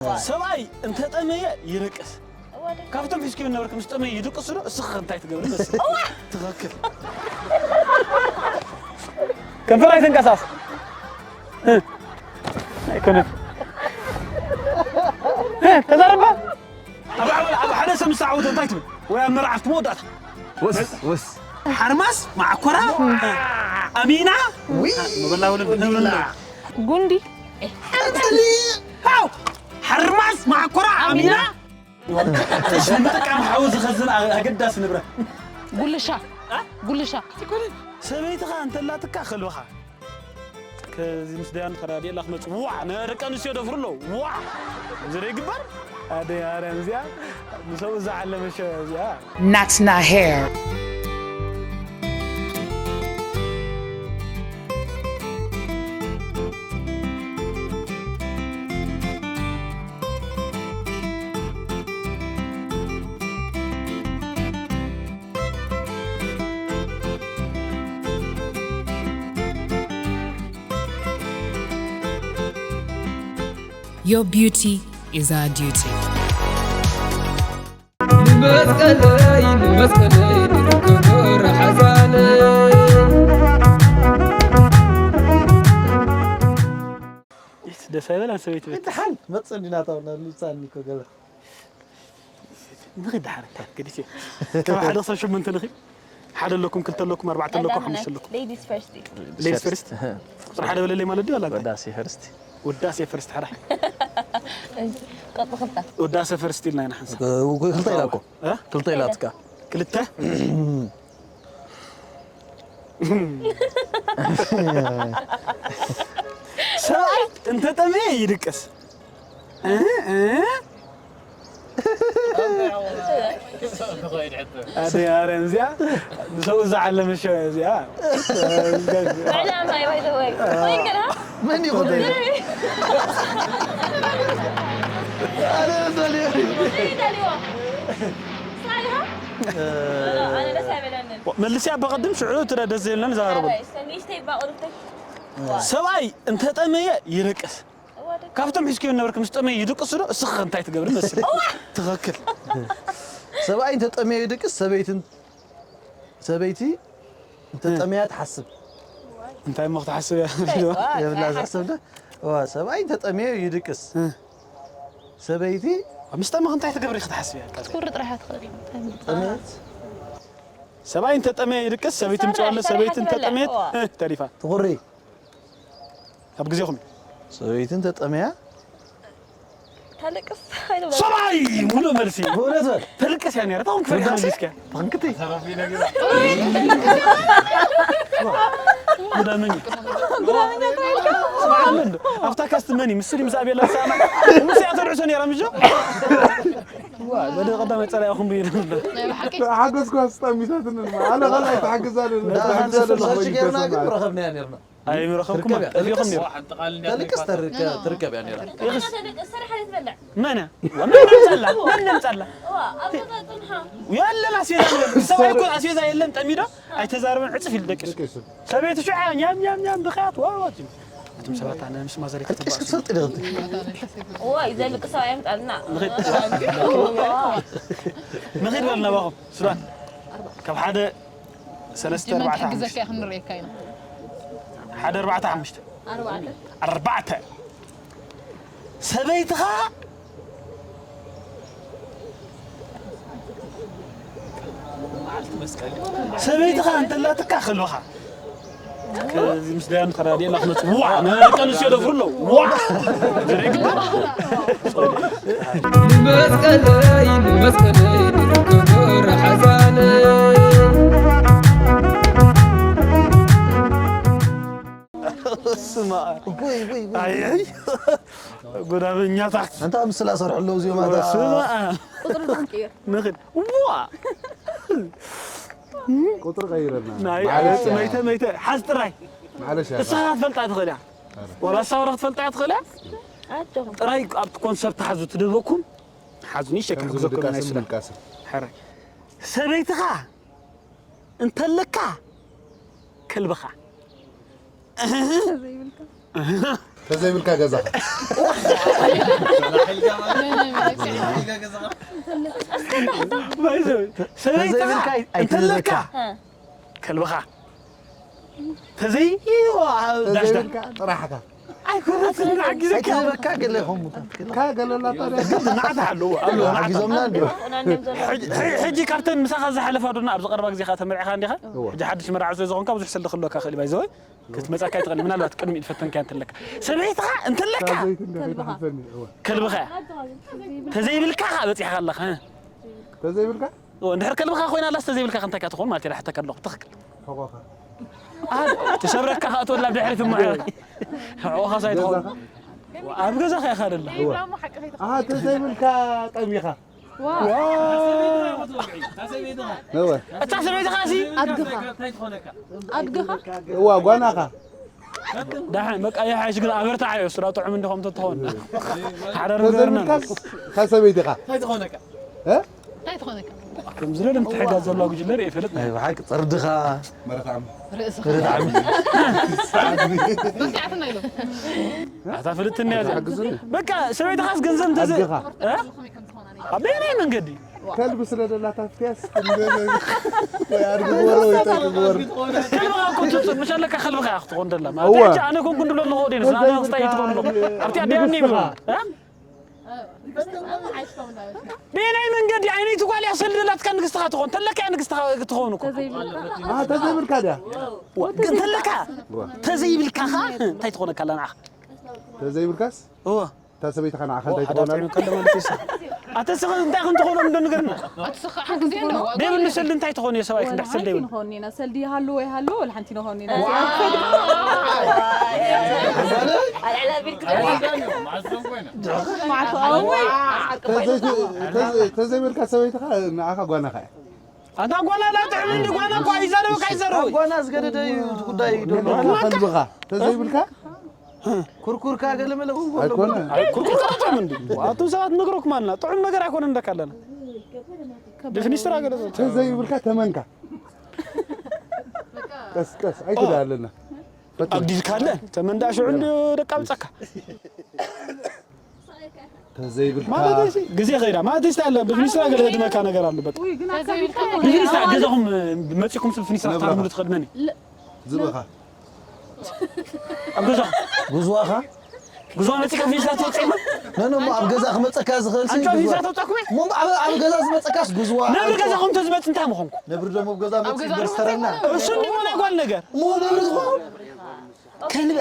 ሰብኣይ እንተጠመየ ይደቅስ። ካብቶም ሒዝክዮ ነበርክ ምስ ጠመየ ይድቅሱ ዶ? እስኺ እንታይ ትገብሪ መስል? ትኽክል። ከንፈር ኣይትንቀሳስ። እ፣ ኣይኮነን። እ፣ ተዛረባ። ኣብ፣ ኣብ፣ ኣብ ሓደ ሰብ ምስ ተዓወተ እንታይ ትብል? ወይ ኣብ መርዓ ኣብቲ መወዳእታ። ወስ፣ ወስ። ሓርማስ፣ ማዕኮራ፣ ኣሚና፣ ውይ፣ መበላ ወለል፣ መበላ። ጉንዲ። ሓርማስ፣ ሃው፣ ሓርማስ፣ ማዕኮራ፣ ኣሚና። ንምጥቃም ሓዊ ዝኸዝን ኣገዳሲ ንብረት። ጉልሻ። እ? ጉልሻ። ሰበይትኻ እንተላትካ ከልብኻ። ከዚ ምስ ደያን ተራዲእላ ክመጽእ። ዋዕ፣ ንደቂ ኣንስትዮ ደፍሩ ኣለዉ። ዋዕ! እዚ ዶ ይግበር? ኣደይ ማርያም እዚኣ፣ ንሰብኡ ዝዓለመ ሸ-፣ እዚኣ። Natsna hair. Your beauty is our duty. ንመስቀለይ ንመስቀለይ ንርክቦ ረሓዛለይ። ኢስ ደስ ኣይበላን ሰበይቲ ቤት። እንተሓን መጽእ እንዲና ታውና ልውጻኒ እኮ ገለ። ንኺድ ደሓር፣ ግዲስ እየ። ካብ ሓደ ክሳብ ሸሞንተ ንኺድ። ሓደ ኣለኩም፣ ክልተ ኣለኩም፣ ኣርባዕተ ኣለኩም፣ ሓሙሽተ ኣለኩም። Ladies first እዩ። Ladies first? ቁፅሪ ሓደ በለለይ ማለት ድዩ፣ ዋላ እንታይ? ወዳሴ ፈርስት። ወዳሴ ፈርስት፣ ሓራይ። ቀጥታ። ወዳሴ ፈርስት ኢልና ኢና ሓንሳብ። እ፣ ክልተ ኢላ እኮ። እ? ክልተ ኢላትካ። ክልተ? ሰብኣይ እንተጠመየ ይድቅስ። እ፣ እ። ኣደይ ማርያም እዚኣ፣ ንሰብኡ ዝዓለመ ሸው እዚኣ። ዕላማ እዩ፣ by the way። ኮይን ገና? መን ይኹን? ኣነ መሰለኒ። ይደልዎ። ሳይሆን? ኣነ ደስ ኣይበለንን። መልስያ ብቐድም ሽዑ እቲ ደስ ዘይብለኒ ዘራርበሉ። ኣበይ? ሰኒሽተይ ባቑርተይ። ሰብኣይ እንተጠመየ ይደቅስ። እዋ፣ ደቂ ካብቶም ሒዝክዮ ነበርክ ምስ ጠመየ ይድቅሱ ዶ? እስኺ እንታይ ትገብሪ መስል? ትኽክል። ሰብኣይ እንተጠመየ ይድቅስ፣ ሰበይትን፣ ሰበይቲ እንተጠመያ ትሓስብ። እንታይ እሞ ክትሓስብ እያ? እንታይ እዋ፣ የብላ እንታይ ዝሕሰብ ዶ? እዋ፣ ሰብኣይ እንተጠመየ ይድቅስ። እ። ሰበይቲ ምስ ጠመኽ እንታይ ትገብሪ ክትሓስብ እያ? ትኩር ጥራሕ ትኽእል። ጠመየት። ሰብኣይ እንተጠመየ ይድቅስ፣ ሰበይቲ ትሰርሕ፣ ምጽዋለ፣ ሰሪሓ ሰበይቲ ትበልዕ። እንተጠመየት፣ እዋ። እ፣ ተሪፋ። ትኹሪ። ኣብ ግዜኹም። ሰበይትን ተጠምያ? ታለቅስ? ኣይደብላ። ሰብኣይ! ሙሉእ መልሲ። ብእውነት በል። ተልቅስ እያ ነይራ። ታውን ፈሪኻ ተልቅስ? መሊስካ። ተኸንክቲ። ጉዳመኛ። ስምዓ፣ ኣለ እንዶ። ኣብታ ካስት መኒ? ምስ ድምፂ ኣቤላ ዝሰማዕ። ምስ እያ ተልዕሶ ነይራ፣ ምጆ? ዋ፣ ወደ ቀዳማይ ፀላኢኹም ብዩ ነበር። ናይ ብሓቂ? ሓገዝኳ ስጣሚሳትንን። ኣነ ካልኣይ ተሓግዛልን። ዳ፣ ተሓግዛልን ሓንቲ ስልኺ ኮይን ጌርና ግን ተሰማዕ። ረኸብናያ ነይርና። ኣይምረኸብኩም ትርከብ እያ፣ ጠፊኹም ትልቅስ። ነይሩ። ሓንቲ ቃል እንዲያ ኢኽስ ተሪፋ። ተር-፣ ትርከብ እያ ነይራ። ኢኽስ ተደቅስ፣ ሰሪሓ ዘይትበልዕ። መን እያ? መን ምጻላ? መን ምጻላ? እዋ፣ ኣብ ገዛ ጽንሓ። የለን ኣስቤዛ ንበል። ሰብኣይ እኮ ኣስቤዛ የለን፣ ጠሚዶ ኣይተዛረበን፣ ዕጽፍ ኢሉ ደቂሱ። ደቂሱ። ሰበይቲ ሽዓ ኛም፣ ኛም፣ ኛም፣ ብኽያት፣ ዋ፣ ዋ፣ ትብል። ኣቱም ሰባት ኣነ ምስ ማዘር ደቂስኪ ክትባእሱ። ትፈልጢ ዶ? እዋይ፣ ዘልቂ ሰብኣይ የምጻልና። ንኺድ። ንኺድ በል ናባኹም፣ ሱዳን። ካብ ሓደ ሰለስተ፣ ጀመን ኣርባዕተ፣ ክሕግዘካ ሓሙሽተ። እያ ክንርእየካ ኢና። ሓደ ኣርባዕተ ሓሙሽተ። ኣርባዕተ። ኣርባዕተ። ሰበይትኻ ሰበይትኻ እንተላትካ ከልብኻ። ከዚ ምስ ደያኑ ተራዲእና ክመጽእ። ዋ! ንደቂ ኣንስትዮ ደፍሩ ኣለዉ። ዋ! ንመስቀለይ፣ ንመስቀለይ፣ ንርክቦ ረሓዛለይ። ስማ። ውይ፣ ውይ፣ ውይ። ኣይ፣ ኣይ። ጎዳመኛታት። ኣንታ ምስላ ሰርሑ ኣለዉ እዚኦም ኣታ። ስማ። ቁጽሪ ዶ ክንቅይር? ንኽድ። ዋ! ቁጽሪ ቀይረና። ናይ፣ ማለሽ መይተ፣ መይተ። ሓዝ ጥራይ። ማለሽ እያ። ንስኻ ክትፈልጣ ትኽእል እያ። ኣረ። ወላ እሳ ወላ ክትፈልጣ እያ ትኽእል እያ። ኣጆኹም። ጥራይ ኣብቲ ኮንሰርት ሓዙ ትደበኩም። ሓዙኒ ሸክ ከምዚ ክሕግዘኩም ምድቃስን ናይ ሱዳን። ምንቃስን። ሕራይ። ሰበይትኻ እንተለካ ከልብኻ። ዘይብልካ። ተዘይብልካ ገዛኻ። ሰበይትኻ ተዘይብልካ እንተለካ ኣይትዘካ። ከልብኻ ተዘይ ዳሽዳ ተዘይብልካ ጥራሕካ። ኣይኮነትን ሓጊዘካ ኣይትዘበካ ገለ ይኸውን ሙታ። ካ ገለላ ታዲያ። ግድ ንዓት ኣለዎ ኣለዎ ንዓት ሓጊዞምና እንዲዮ። ሕጂ ካብተን ምሳኻ ዝሓለፋ ዶና ኣብዚ ቀረባ ግዜ ካ ተመርዕኻ እንዲኻ ሕጂ ሓድሽ መርዓ ስለ ዝኾንካ ብዙሕ ሰልዲ ክህልወካ ክእል ባይዘወይ ክትመጻካ ይትኽእል ምናልባት ቅድሚ ኢድ ፈተንካ እንተለካ ሰበይትኻ እንተለካ ዘይት እንዲያ ከይትሓልፈኒ። እወ። ከልብኻ ተዘይብልካ ካ በጺሕካ ኣለኻ ተዘይብልካ እንድሕር ከልብኻ ኮይና ኣላስ ተዘይብልካ ከ እንታይ ካ ትኾን ማለት እየ ሓተካ ኣለኹ ትኽክል ሕቆኻ። ተሸብረካ ካ እትወላ ድሕሪት እሞ ሕቆኻ ሳይትኾን ኣብ ገዛኻ ኢኻ ደላ ኣሃ ተዘይብልካ ጠሚኻ። እወ። እታ ሰበይትኻ ሲ ኣድግኻ ኣድግኻ እዋ ጓናኻ። ዳሓን በቃ ይሓይሽ ግን ኣበርታዓዮ ስራ ጥዑም እንዲኹም ተትኾን ሓዳር ገርና ተዘይብልካስ ካብ ሰበይትኻ። እ? እንታይ ትኾነካ ከም ዝለለ ምትሕጋዝ ዘለዋ ጉጅለ ርእየ ይፈልጥ ናይ ብሓቂ ጽርድኻ መረታም ርዳዕሚ በቃ ኢሎም ኣታ ፍልጥኒ እያ እዚኣ ሓግዙኒ። በቃ ሰበይትኻስ ገንዘብ እንተዘ ኣድግኻ። እ? ኣብ በየናይ መንገዲ ከልቢ ስለ ደላታ ፍትያስ ወይ ኣድጊ ግበሮ ወይ ጠቂ ግበሮ። ከልብኻ እኮ ትውፅእ መሻለካ ከልብኻ እያ ክትኾን ደላ እዋ። ማለት ኣነ ኮንኩ እንድሎ ኣለኹ ወዲንስ ኣነ ክስታይ ትኾን ኣለኹ ኣብቲ ኣዲያኒ ይብሉ እ? ብየናይ መንገዲ ዓይነይቲ ጓል እያ ሰልዲ ደላትካ ንግስትኻ ትኾን ተለካ እያ ንግስትኻ ትኸውን እኮ ኣሃ ተዘይብልካ ድያ። ዋ፣ ግን ተለካ ተዘይብልካ ኸ እንታይ ትኾነካ ኣላ ንዓኻ ተዘይብልካስ እወ እታ ሰበይትኻ ንዓኻ ዋ፣ እንታይ ሓዳር ትኾና? ጥዑም ከሎ ማለት እዩ። ኣተ ስኻ እንታይ ክንትኾኖ እንዶ ንገርና ኣትስኻ ሓንቲ ዜና ደብል ንሰልዲ እንታይ ትኾን እየ ሰብኣይ ክንድሕ ሰልዲ ሓንቲ ይብል ንኾኒ ኢና ሰልዲ ይሃሉ ወይ ሃሉ ወላ ሓንቲ ንኾኒ ኢና ተዘይብልካ ሰበይትኻ ንዓኻ ጓናኻ እያ። ኣታ ጓና ላጥዕም እንዲ ጓና እኳ ይዛረበካ ይዛረቡ ጓና ዝገደደ እዩ እቲ ጉዳይ ዶ ከልብኻ ተዘይብልካ ኩርኩርካ ገለ መለ ኣይኮነ። ኩርኩርካቶም እንዲ ኣቱም ሰባት ነግረኩም ኣለና ጥዑም ነገር ኣይኮነ እንደካ ኣለና ብፍኒስትራ ገለ ተዘይብልካ ተመንካ ቀስ ቀስ ኣይትዳ ኣለና ኣግዲዝካ ኣለ ተመንዳ ሽዑ እንዲ ደቃ ምፀካ ተዘይብልካ ማለት እዚ ግዜ ኸይዳ ማለት እዚ ኣለ ብፍኒስትራ ገለ ድመካ ነገር ኣሎ በቃ ብፍኒስትራ ገዛኹም መፂኹም ስብ ፍኒስትራ ክትሃርምሉ ትኸድመኒ ዝብኻ ኣብ ገዛኹም ጉዝዋኻ ጉዝዋ መፂካ ፍኒስትራ ትወፅእማ ነኖ እሞ ኣብ ገዛ ክመፀካ ዝኽእል ሲ ኣንጫ ጉዝዋ ፍኒስትራ ተውፃኩም እሞ ኣብ ኣብ ገዛ ዝመፀካስ ጉዝዋ ነብሪ ገዛኹም ተዝመፅ እንታይ ምኾንኩ ነብሪ ደሞ ኣብ ገዛ መፂ ይበርስተረና እሱ እንዲ ወላ ጓል ነገር እሞ ነብሪ ዝኾኑ ከልበ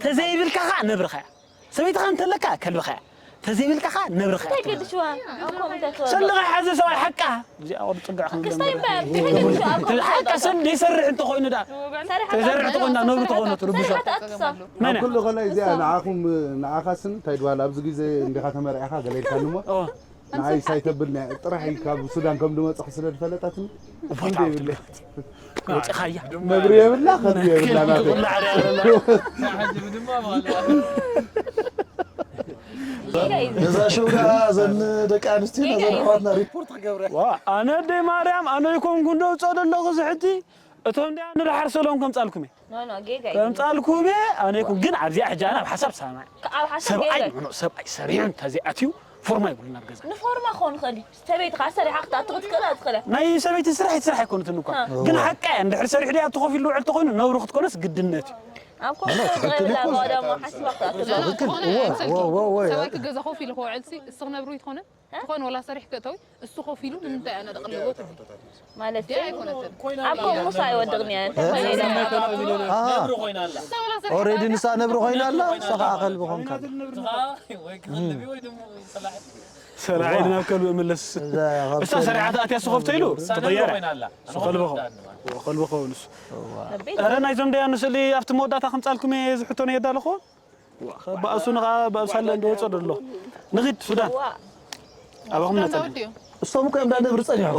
ተዘይብልካ ኸዓ ነብርኻ እያ ሰበይትኻ እንተለካ ከልብኻ እያ ተዘይብልካ ኸዓ ነብርኻ እያ እንታይ ገድሽዋ ኣብ ኮመንታት ወረ ሰልኻ ሓዘ ሰብኣይ ሓቃ እዚኣ ወዲ ፅግዕ ከም ክስታይ እምበር እንታይ ገድሽዋ ኣብ ኮመንታት ሓቃ ሰብ ዘይሰርሕ እንተኾይኑ ዳ ሰሪሓ ተዘርሕ ተኾይና ነብሪ ተኾነ ትርብሾ ሰሪሓ ትኣትሳ መን ኣብ ኩሉ ከላይ እዚኣ ንዓኹም ንዓኻስን እንታይ ድዋል ኣብዚ ግዜ እንዲኻ ተመርዕኻ ገለ ኢልካኒ እሞ ንዓይ ሳይተብል ጥራሕ ካብ ሱዳን ከም ዝመፅኹ ስለ ዝፈለጣትኒ ክንዲ ይብለ ወፂኻያ ነብሪ የብላ ከልቢ የብላ ናተይ ነዛ ሸው ከዓ ዘን ደቂ ኣንስትዮ ነዘን ኣሕዋትና ሪፖርት ክገብረ ዋ ኣነ ኣደይ ማርያም ኣነ ይኮንኩ እንዶ ውፅኦ ዘለኹ ዝሕጂ እቶም ዲያ ንድሓር ሰሎም ከምፃልኩም እየ ኖ ኖ ጌጋ እዩ ከምፃልኩም እየ ኣነ ይኮን ግን ኣብዚኣ ሕጂ ኣነ ኣብ ሓሳብ ሰማዕ ኣብ ሓሳብ ሰብኣይ ጌጋ ምኖ ሰብኣይ ሰሪዑ እንተዚኣትዩ ፎርማ ይብሉና ኣብ ገዛ ንፎርማ ክኾን ይኽእል እዩ ሰበይትኻ ሰሪሓ ክትኣቱ ክትክእል ኣይትኽእለ ናይ ሰበይቲ ስራሕ እቲ ስራሕ ኣይኮነትን እኳ ግን ሓቃ እያ እንድሕር ሰሪሑ ዲኣ ተኸፊሉ ውዕል ተኾይኑ ነብሩ ክትኮነስ ግድነት እዩ ኣብ ኮምፒተር ዝቕብል ኣልዋ ደሞ ሓሲባ ክትኣቱ ኣለዋ ትክክል እወ እወ እወ እወ ሰብኣይ ክገዛ ኮፍ ኢሉ ክውዕል ሲ እስኽ ነብሩ ይትኾነ ትኾን ወላ ሰሪሕ ክእተዊ እሱ ኮፍ ኢሉ ንምንታይ ኣነ ደቕልቦ ትብል ማለት ዲያ ኣይኮነትን ኣብ ኮምሳ ኣይወድቕን እያ ኦሬዲ ንሳ ነብሪ ኮይና ኣላ ንሳ ከዓ ከልቢ ኮንካ ሰራዒ ናብ ከልቢ እምለስ እሳ ሰሪዓ ተኣትያ እሱ ከፍቶ ኢሉ ተቐየረ ከልቢ ኸውን እሱ ረ ናይዞም ደያ ንስእሊ ኣብቲ መወዳእታ ከምፃልኩም እየ ዝሕቶ ነየዳ ኣለኹ ባእሱ ንዓ ባእሱ ኣለ እንደወፀ ደሎ ንኺድ ሱዳን ኣባኹም ነፀ ተወዲኡ እሶም እኮ እዮም ዳ ነብሪ ፀኒሖም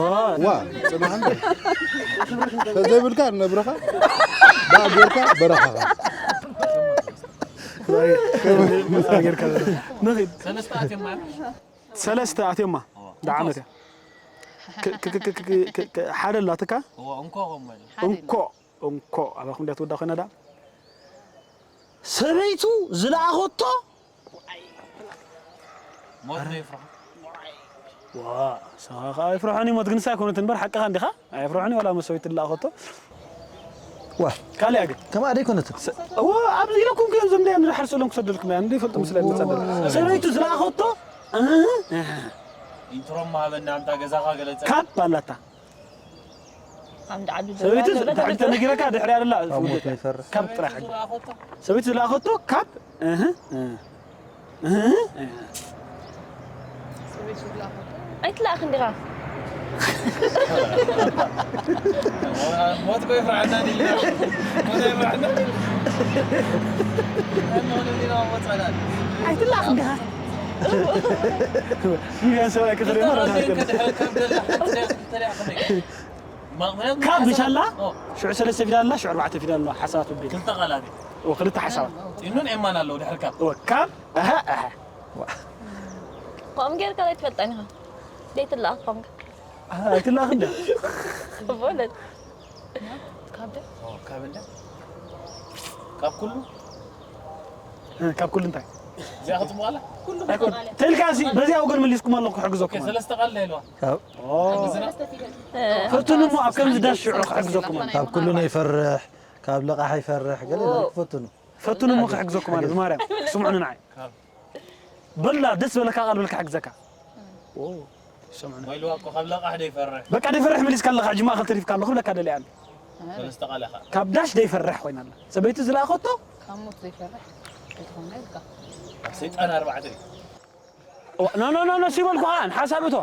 ዋ ፅናሕ እንደ ተዘይብልካ ነብረኻ ዳ ጌርካ በረኻኻ ንኺድ ሰለስተ ኣትዮማ ዳዓመት እያ ሓደ ኣላትካ እንኮ እንኮ ኣባኹም እንዲያ ትወዳ ኮይና ዳ ሰበይቱ ዝለኣኸቶ ሞት ዶ ይፍርሖ? ዋ ንስኻ ኸዓ ኣይፍርሖን እዩ ሞት ግን ንሳ ኣይኮነትን እምበር ሓቅኻ እንዲኻ ኣይፍርሖን እዩ ዋላ መሰበይቱ ዝለኣኸቶ ዋ ካሊኣ ግን ከማኣ ደይኮነትን እዎ ኣብዚ ኢለኩም ግን ዘምለያ ንድሓር ስእሎም ክሰደልኩም እያ እንደ ይፈልጡ ምስለ ንጸደል ሰበይቱ ዝለኣኸቶ ኢንትሮ ማሃበና ኣምታ ገዛኻ ገለጸ ካብ ኣላታ ዓምዲ ዓዲ ሰበይቱ ተነጊረካ ድሕሪ ኣላ ካብ ሞት ይፈርሕ ካብ ጥራሕ ሰበይቱ ዝለኣኸቶ ካብ እህ እህ ኣይትለኣኽ እንዲኻ ሞት ኮ ይፍርሓና ዲልና ሞት ኣይፍርሓና ዲልና ሞት ጸላል ኣይትለኣኽ እንዲኻ ሚልዮን ሰብኣይ ክኽሪ ማለት ከድሕረ ካብ ደላ ሓንቲ ደያ ክልተ ደያ ክኽሪ ካብ ምሻላ ሽዑ ሰለስተ ፊደል ኣላ ሽዑ ኣርባዕተ ፊደል ኣለዋ ሓሳባት ብቤት ክልተ ቃላት ኦ ክልተ ሓሳባት ጢኑን ኤማን ኣለዉ ድሕሪ ካብ ኦ ካብ ኣሃ ኣሃ ከምኡ ጌርካ ዘይትፈልጠን ኢኻ ዘይትለኣኽ ከምካ ኣይትለኣኽ እንደ በለት ካብ እንደ ካብ ኩሉ ካብ ኩሉ እንታይ እዚኣ ክትምዋላ ተልካ ሲ በዚኣ ወገን መሊስኩም ኣለኹ ክሕግዘኩም ሰለስተ ቃል ኢልዋ ፈትኑ እሞ ኣብ ከምዚ ዳስ ሽዑ ክሕግዘኩም ኣሎ ካብ ኩሉ ነይፈርሕ ካብ ለቓሕ ይፈርሕ ገለ ገለ ፈትኑ ፈትኑ እሞ ክሕግዘኩም ኣሎ ብማርያም ስምዑኒ ንዓይ በላ ደስ በለካ ቃል በልካ ሕግዘካ ሰምዑኒ ወይልዋ እኮ ካብ ለቓሕ ደይፈርሕ በቃ ደይፈርሕ መሊስካ ኣለኻ ሕጂ ማእኸል ተሪፍካ ኣለኹ ብለካ ደሊያ ኣሎ ሰለስተ ቃል ኢኻ ካብ ዳሽ ደይፈርሕ ኮይና ኣላ ሰበይቲ ዝለኣኸቶ ካብ ሞት ዘይፈርሕ ኣይትኾነ ኢልካ ካብ ሰይጣን ኣርባዕተ እዩ ኖ ኖ ኖ ኖ ሲበልኩ ከኣ ሓሳብ እቶ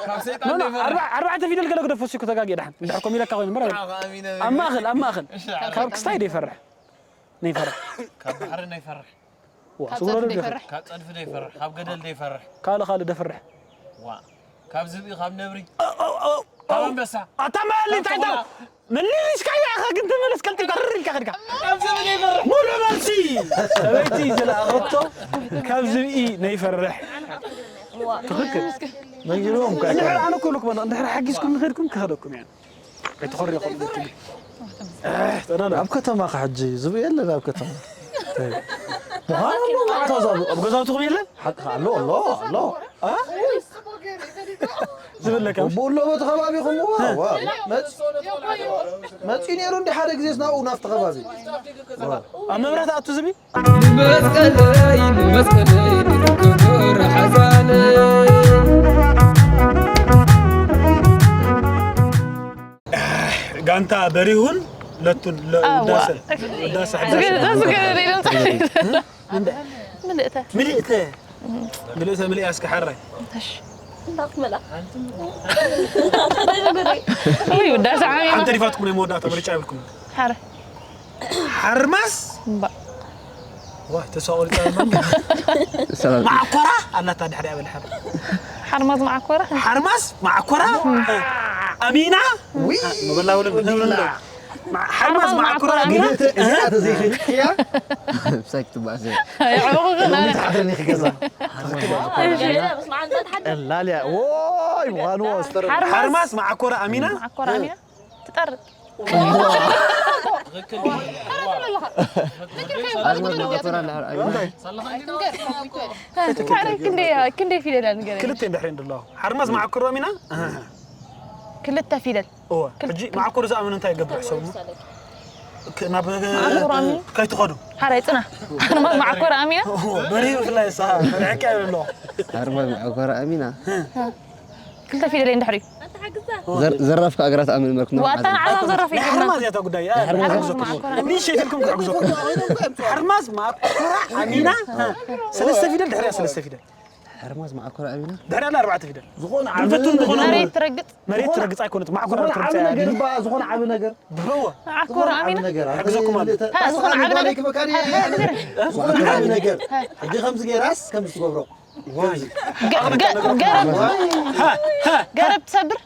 ካብ ሰይጣን ደይፈርሕ ኣርባዕተ ፊደል ገለ ግደፎ ሲኩ ተጋጊ ድሓን እንድሕር ኮም ኢለካ ኮይኑ ምበር ካብ ኣሚነ ኣብ ማእኸል ኣብ ማእኸል ካብ ክስታይ ደይፈርሕ ነይፈርሕ ካብ ባሕሪ ነይፈርሕ ስውሮ ደይፈርሕ ካብ ጸድፊ ደይፈርሕ ካብ ገደል ደይፈርሕ ካልእ ካልእ ደፍርሕ ዋ ካብ ዝብኢ ካብ ነብሪ ካብ ኣንበሳ ኣታ መሊ እንታይ እንታይ መሊስካያ ኢኻ ግን ተመለስ ቀልጢፍካ ርር ኢልካ ከድካ ካብ ዝብኢ ደይፈርሕ ሙሉ መልሲ ሰበይቲ ዝለኣኸቶ ካብ ዝብኢ ነይፈርሕ ትኽክል ነጊርዎም እኮ እንድሕር ኣነ እኮ ልኩም ኣሎ እንድሕር ሓጊዝኩም ንኸድኩም ክኸደኩም እያ ኣይትኾሪ ይኹን ትብል ጠናና ኣብ ከተማ ከ ሕጂ ዝብኢ የለን ኣብ ከተማ ምዃኑ ኣሎ ማዕቶ ዛቡ ኣብ ገዛውትኹም የለን ሓቅኻ ኣሎ ኣሎ ኣሎ ዝብለካ ብኡ ኣሎ በቲ ከባቢኹም እዋ እዋ መፅ- መፂኡ ነይሩ እንዲ ሓደ ግዜስ ናብኡ ናብቲ ከባቢ ኣብ መብራት ኣቱ ዝብኢ ንመስቀለይ ንመስቀለይ ንርክቦ ረሓዛነ ጋንታ በሪሁን ለቱን ለውዳሰ ውዳሰ ምልእተ ምልእተ ምልእተ ምልእያ እስከ ሓራይ እንዳትመላ ውይ ውዳሰ ዓሚ ሓንቲ ሪፋትኩም ናይ መወዳእታ ምርጫ ይብልኩም ሓረ ሓርማስ እምባ ዋ ተሳቆልካ ማዕኮራ ኣላታ ድሕሪ ኣበል ሓር ሓርማዝ ማዕኮራ ሓርማስ ማዕኮራ ኣሚና ውይ መበላ ውልን ንብልና ሓርማዝ ማዕኮራ ኣሚና እዚኣ ተዘይኽእልክያ ብሳይ ክትባእሰ ትሓድረኒ ክገዛ ላልያ ወይ ምዃኑ ወስተረ ሓርማዝ ማዕኮራ ኣሚና ማዕኮራ ኣሚና ትጠርጥ ኣዝመድ ማዕኮራ ኣለሃር ኣሚና ክንደይ ፊደላ ንገረኒ ክልተ ድሕሪ እንደለዋ ሓርማዝ ማዕኮራ ኣሚና ክልተ ፊደል እወ ሕጂ ማዕኮር ዝኣምን እንታይ ይገብር ሕሰቡ ናብ ማዕኮር ኣሚን ከይትኸዱ ሓራይ ፅና ሓርማዝ ማዕኮር ኣሚና በሪ ብፍላይ ሳ ርሕቂ ይብሎ ኣርማዝ ማዕኮራ ኣሚና ክልተ ፊደል እንድሕሪ ዘራፍካ እግራት ኣምን መርክኖ ዋታ ንዓዛ ዘራፊ ናይ ሓርማዝ ያታ ጉዳይ ሓርማዝ ማዕኮር ኣሚና ንሽ የትልኩም ክሕግዞ ሓርማዝ ማዕኮራ ኣሚና ሰለስተ ፊደል ድሕሪያ ሰለስተ ፊደል ሓርማዝ ማዕኮራ ኣሚና ድሕሪያ ኣርባዕተ ፊደል ዝኾነ ንፈትም ዝኾነ መሬት ትረግጥ መሬት ትረግጽ ኣይኮነት ማዕኮራ ዝኾነ ዓቢ ትረግጽ ነገር ባ ዝኾነ ዓቢ ነገር ብዎ ማዕኮር ኣሚና ሕግዘኩም ኣለ ዝኾነ ዓቢ ነገር ዝኾነ ዓቢ ነገር ሕጂ ከምዚ ገይራስ ከምዚ ትገብሮ ዋይ ገረብ ትሰብር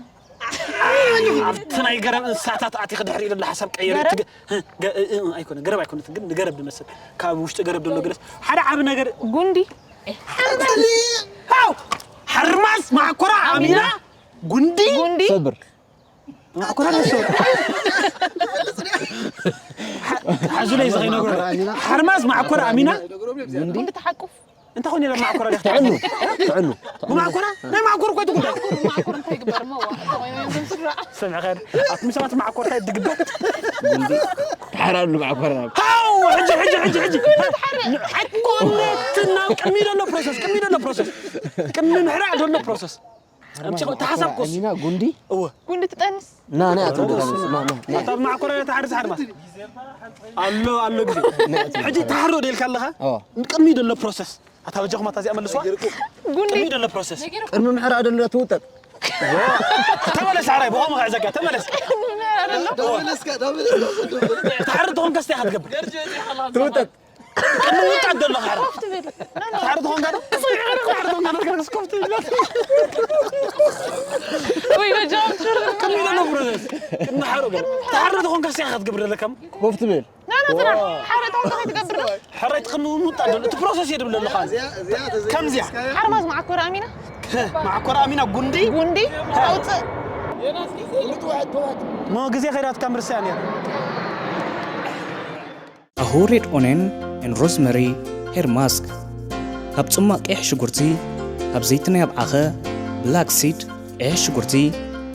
ኣብቲ ናይ ገረብ እንስሳታት ኣቲኺ ድሕሪ ኢሉ ሓሳብ ቀይረ ኣይኮነ ገረብ ኣይኮነትን ግን ንገረብ ዝመስል ካብ ውሽጢ ገረብ ዘሎ ገለስ ሓደ ዓቢ ነገር ጉንዲ ሓርማዝ ማዕኮራ ኣሚና ጉንዲ ጉንዲ ሰብር ማዕኮራ ነሰ ሓዙለይ ዝኸይነግሮ ሓርማዝ ማዕኮር ኣሚና ጉንዲ ትሓቁፍ እንታይ ኾን ኢለ ማዕኮር ዲኻ ትዕኑ ትዕኑ ብማዕኮራ ናይ ማዕኮር እኮ ትጉዳይ ማዕኮር እንታይ ይግበር እሞ ዋ ስድራ ሰምዕኸ ኣት ምሳት ማዕኮር ታይ ድግበት ተሓራሉ ማዕኮር ናብ ሃው ሕጂ ሕጂ ሕጂ ሕጂ ሓቆነትና ቅሚ ዘሎ ፕሮሰስ ቅሚ ዘሎ ፕሮሰስ ቅሚ ምሕራዕ ዘሎ ፕሮሰስ ተሓሳብ ኮስ ኣሚና ጉንዲ እወ ጉንዲ ትጠንስ ና ና ኣቶ ደራንስ ና ና ና ኣታ ማዕኮር ተሓርስ ሓርማስ ኣሎ ኣሎ ግዜ ሕጂ ተሓሮ ደልካ ኣለኻ ኦ ቅሚ ዘሎ ፕሮሰስ ኣታ በጃኹም ኣታ እዚኣ መልስዋ ጉንዲ ቅሚ ዘሎ ፕሮሰስ ቅድሚ ምሕራእ ደሎ ትውጠጥ ተመለስ ሓራይ ብኸምኡ ክዕዘጋ ተመለስ ተሓሪ ትኾንካ ስታይ ክትገብር ትውጠጥ ቅሚ ምውጣት ዘሎ ሓረ ተሓሪ ትኾንካ ዶ ተሓሪ ትኾንካ ዶ ወይ በጃም ትር ቅሚ ዘሎ ፕሮሰስ ቅሚ ሓሮ ገ ተሓሪ ትኾንካ ስታይ ክትገብር ዘለካ ኮፍ ትብል ናና ስራ ሓረታ እንታይ ትገብር ሕራይ ትቕሚ ምውጣት ዘሎ እቲ ፕሮሰስ እየ ድብል ዘለኻ ከምዚያ ሓርማዝ ማዕኮር ኣሚና ማዕኮር ኣሚና ጉንዲ ጉንዲ ኣውፅእ ሞ ግዜ ከይዳትካ ምርሳያ ነይሩ ኣሁ ሬድ ኦኔን ኤን ሮዝመሪ ሄር ማስክ ካብ ጽማቕ ቀይሕ ሽጉርቲ ካብ ዘይቲ ናይ ኣብዓኸ ብላክ ሲድ ቀይሕ ሽጉርቲ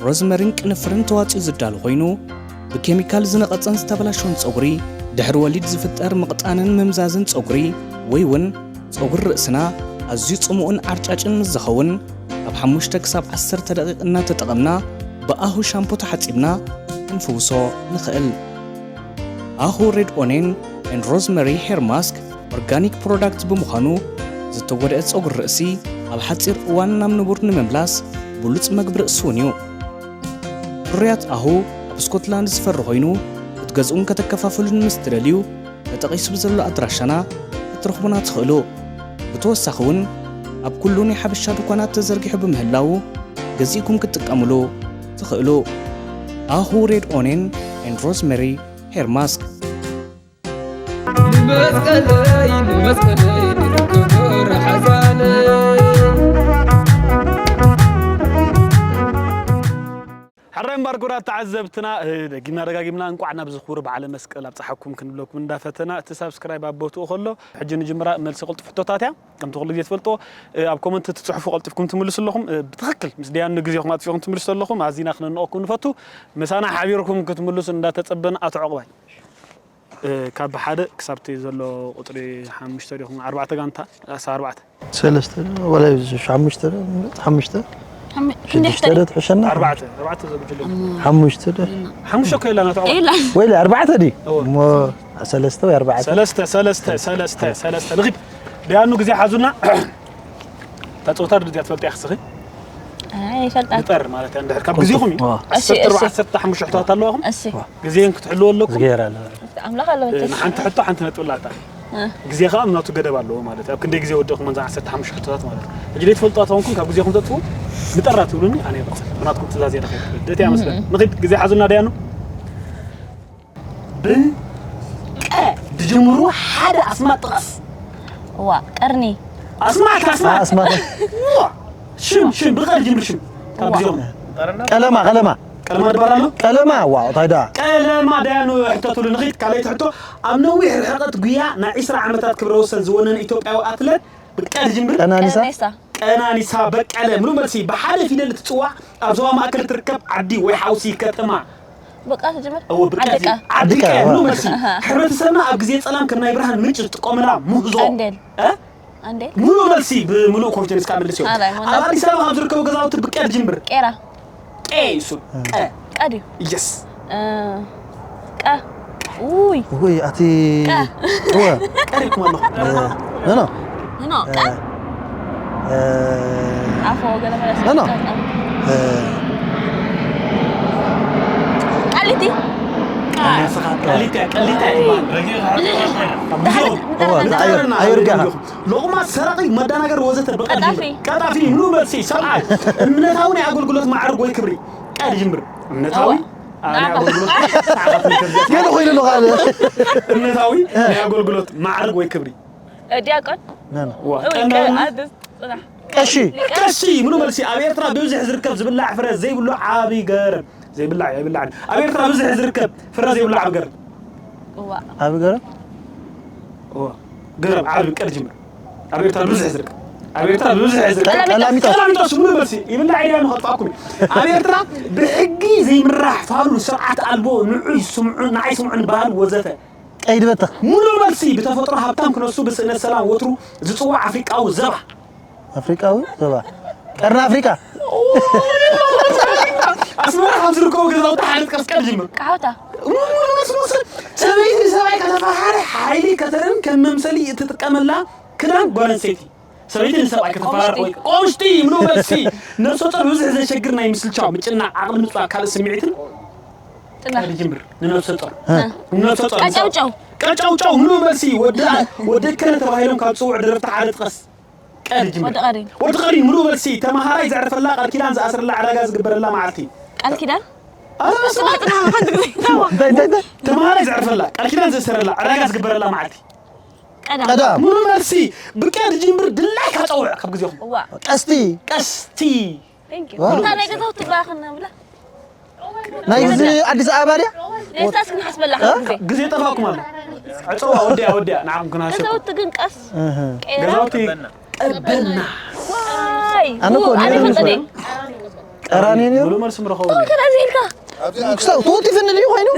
ሮዝመሪን ቅንፍርን ተዋጺኡ ዝዳሎ ኮይኑ ብኬሚካል ዝነቐጸን ዝተበላሸወን ጸጉሪ ድሕሪ ወሊድ ዝፍጠር ምቕጣንን ምምዛዝን ጸጉሪ ወይ እውን ጸጉሪ ርእስና ኣዝዩ ጽሙእን ዓርጫጭን ምስ ዝኸውን ካብ ሓሙሽተ ክሳብ ዓሰርተ ደቂቕ እናተጠቐምና ብኣሁ ሻምፖ ተሓጺብና ክንፍውሶ ንኽእል። ኣሁ ሬድ ኦኔን ኤንድ ሮዝመሪ ሄር ማስክ ኦርጋኒክ ፕሮዳክት ብምዃኑ ዝተጎድአ ጸጉሪ ርእሲ ኣብ ሓጺር እዋን ናብ ንቡር ንምምላስ ብሉጽ መግቢ ርእሲ እውን እዩ። ፍርያት ኣሁ ኣብ ስኮትላንድ ዝፈሪ ኮይኑ ክትገዝኡን ከተከፋፍሉን ምስ ትደልዩ ተጠቒሱ ብዘሎ ኣድራሻና ክትረኽቡና ትኽእሉ። ብተወሳኺ እውን ኣብ ኩሉ ናይ ሓበሻ ድኳናት ተዘርጊሑ ብምህላዉ ገዚእኩም ክትጥቀምሉ ትኽእሉ። ኣሁ ሬድ ኦኔን ኤንድ ሮዝመሪ ሄር ማስክ ንመስቀለይ ንመስቀለይ ንርክብ ሓዛነይ ሕራይ እምበር ክቡራት ተዓዘብትና እ፣ ደጊምና ደጋጊምና እንቋዕ ናብ ዝኽብሩ በዓለ መስቀል ኣብፀሓኩም ክንብለኩም እንዳፈተና እቲ ሳብስክራይብ ኣብ ቦትኡ ከሎ ሕጂ ንጅምራ። መልሲ ቅልጡፍ ሕቶታት እያ። ከምቲ ኩሉ ግዜ ትፈልጦ እ፣ ኣብ ኮመንት ትፅሕፉ ቀልጢፍኩም ትምልሱ ኣለኹም። እ፣ ብትኽክል ምስ ደያኑ ግዜኹም ኣጥፊኹም ትምልሱ ኣለኹም ኣዚና ክነንቐኩም ንፈቱ። ምሳና ሓቢርኩም ክትምልሱ እንዳተፀበና። ኣቶ ዕቑባይ እ፣ ካብ ሓደ ክሳብ እቲ ዘሎ ቁፅሪ ሓሙሽተ ዲኹም ኣርባዕተ ጋንታ ኣስታ ኣርባዕተ ሰለስተ ዶ ወላ ሓሙሽተ ዶ ሓሙሽተ ክንደይ ሽዱሽተ ዶ ትሕሸና ኣርባዕተ ኣርባዕተ ዘጉጅለ ሓሙሽተ ዶ ሓሙሽተ እኮ የላና ተዕዋ ኢላ ወይለ ኣርባዕተ ዲ እወ። እሞ ሰለስተ ወይ ኣርባዕተ ሰለስተ ሰለስተ ሰለስተ ሰለስተ ንኺድ ደያኑ ግዜ ሓዙና ተፀወታ ድያ ትፈልጥ ያክስኺ ኣይፈልጣት ንጠር ማለት እያ እንድሕር ካብ ግዜኹም እዩ ዋ። እሺ፣ ዓሰርተ ኣርባዕተ እሺ። ዓሰርተ ሓሙሽተ ሕቶታት ኣለዋኹም እሺ ግዜን ክትሕልዎ ኣለኩም ዝገይር ኣለና ኣምላኽ ኣለዎ እ፣ መቸስ ንሓንቲ ሕቶ ሓንቲ ነጥቢ ላታ ግዜኻ ኣብ ናቱ ገደብ ኣለዎ ማለት እዩ ኣብ ክንደይ ግዜ ወዲኹም እዛ ዓሰርተ ሓሙሽተ ሕቶታት ማለት እዩ ሕጂ ዘይትፈልጡ ኣተወንኩም ካብ ግዜኹም ተጥፉ ንጠራ ትብሉኒ ኣነ ይቐፅል ምናትኩም ትእዛዝ የደኸ ደት እያ መስለን ንኺድ ግዜ ሓዙና ደያኑ ብቀ ድጅምሩ ሓደ ኣስማት ጥቐስ ዋ ቀርኒ ኣስማት ኣስማት ኣስማት ዋ! ሽም ሽም ብቐ ድጅምር ሽም ካብ ግዜኹም ቀለማ ቀለማ ቀለማ ድባል ኣሎ ቀለማ ዋው ታይዳ ቀለማ ዳያኑ ሕተትሉ ንኺድ ካልኣይቲ ሕቶ ኣብ ነዊሕ ርሕቀት ጉያ ናይ ዒስራ ዓመታት ክብረ ወሰን ዝወነነ ኢትዮጵያዊ ኣትለት ብቀ ድጅምር ቀናኒሳ ቀነኒሳ ቀናኒሳ በቀለ ምሉ መልሲ ብሓደ ፊደል እትፅዋዕ ኣብ ዞባ ማእከል እትርከብ ዓዲ ወይ ሓውሲ ከተማ በቃ ትጅምር እወ ብቀ ዓደቃ ዓዲ ዓዲ ቀ ቀ ምሉ እወ። መልሲ ሕብረተሰብና ኣብ ግዜ ፀላም ከም ናይ ብርሃን ምንጭ ዝጥቀሙላ ምህዞ ቀንዴል እ? ቀንዴል ምሉ መልሲ ብምሉእ ኮንፊደንስ ከዓ መልስ እዮም ኣራይ፣ ሞላ። ኣብ ኣዲስ ኣበባ ካብ ዝርከቡ ገዛውቲ ብቀ ድጅምር ቄራ ቀ ይሱ ቀ ቀድዩ የስ እ፣ ቀ ውይ ውይ ኣቲ ቀ እወ ቀሪብኩም ኣለኹም ኖ ኖ ኖ ቀ ኣፎ ገለ መለስ ኖ፣ ኖ። ቀሊቲ ቀሊታ ቀሊታ እወ ንጣየር ኣየርጋኻ ሎቕማት ሰራቂ መዳናገር ወዘተ ብቐ ቀጣፊ። ቀጣፊ ምሉ መልሲ ሰብኣይ እምነታዊ ናይ ኣገልግሎት ማዕርግ ወይ ክብሪ ቀ ድጅምር እምነታዊ እወ። ናይ ኣገልግሎት ገለ ኮይኑ ኣለኻ ኣለ እምነታዊ ናይ ኣገልግሎት ማዕርግ ወይ ክብሪ ዲያቆን ኖ፣ ኖ። ዋ፣ እወ፣ ቀንዳውና ቀ-፣ ጽናሕ። ቀሺ ቀሺ ምሉ መልሲ ኣብ ኤርትራ ብብዝሒ ዝርከብ ዝብላዕ ፍረ ዘይብሉ ዓብይ ገረብ ዘይብላዕ ኣይብላዕን ኣብ ኤርትራ ብብዝሒ ዝርከብ ፍረ ዘይብሉ ዓብይ ገረብ እዋ። ዓቢ ገረብ እዋ ገረብ ዓቢ ቀድ ጅምር ኣብ ኤርትራ ብዙሕ ዝርከብ ኣብ ኤርትራ ብዙሕ ዝርከብ ቀላሚጦስ። ቀላሚጦስ ቀላሚጦስ ሙሉ መልሲ ይብላ ኢዳ ንኸጥፋኩም ኣብ ኤርትራ ብሕጊ ዘይምራሕ ፋሉ ስርዓት ኣልቦ ንዑይ ስምዑ ንዓይ ስምዑን ባህል ወዘተ ቀይዲ በተኽ ሙሉ መልሲ ብተፈጥሮ ሃብታም ክነሱ ብስእነት ሰላም ወትሩ ዝፅዋዕ ኣፍሪቃዊ ዘባ ኣፍሪቃዊ ዘባ ቀርኒ ኣፍሪቃ ኣስመራ ካብ ዝርከቡ ገዛውቲ ሓደ ጥቀስ ቀድ ጅምር ቃውታ ሙሉ መልሲ መውሰድ ሰበይቲ ንሰብኣይ ከተፈራርሕ ሓይሊ ከተርን ከም መምሰሊ እትጥቀመላ ክዳን ጓል ኣንስተይቲ ሰበይቲ ንሰብኣይ ከተፈራርሕ ወይ ቆምሽቲ ሙሉ መልሲ ነብሰ ጡር ብዙሕ ዘሸግር ናይ ምስልቻው ምጭና ዓቕሊ ምፅባብ ካልእ ስምዒትን ጥና ቀድ ጅምር ንነብሰ ጡር ንነብሰ ጡር ቀጨውጨው ቀጨውጨው ሙሉ መልሲ ወዲ ወዲ ከነ ተባሂሎም ካብ ፅውዕ ደረፍቲ ሓደ ጥቀስ ቀድ ጅምር ወዲ ቀሪን ወዲ ቀሪን ሙሉ መልሲ ተማሃራይ ዘዕርፈላ ቃል ኪዳን ዝኣስረላ ዕዳጋ ዝግበረላ መዓልቲ ቃል ኪዳን ኣረ በስመ ኣብ። ጥና ሓንቲ ግዜ እንታይ እንታይ እንታይ ተማሃራይ ዘዕርፈላ ቃል ኪዳን ዘእሰረላ ዕዳጋ ዝግበረላ መዓልቲ ቀዳም ቀዳም ሙሉ መልሲ ብቀድ ጅምር ድላይካ ፀውዕ ካብ ግዜኹም እዋ ቀስቲ ቀስቲ Thank you። ዋው። እንታይ ናይ ገዛውቲ ባኽ ንብላ ናይ እዚ ኣዲስ ኣበባ ድያ ሌስታስ ክንሓስበላ ሓደ ግዜ ግዜ ጠፋኩም ኣሎ ዕፀዋ ወዲያ ወዲያ ንዓኹም ክናሰኩም ገዛውቲ ግን ቀስ እህ። ቀይራ ገዛውቲ ቀበና ዋይ ኣነ እኮ ኡ፣ ኣነ ነይሩ ፈጠነ ቀራኒ ነይሩ ሙሉ መልሲ ምረኸቡ ከዚ ኢልካ ክሳብ ተወቲፍኒ ድዩ ኮይኑ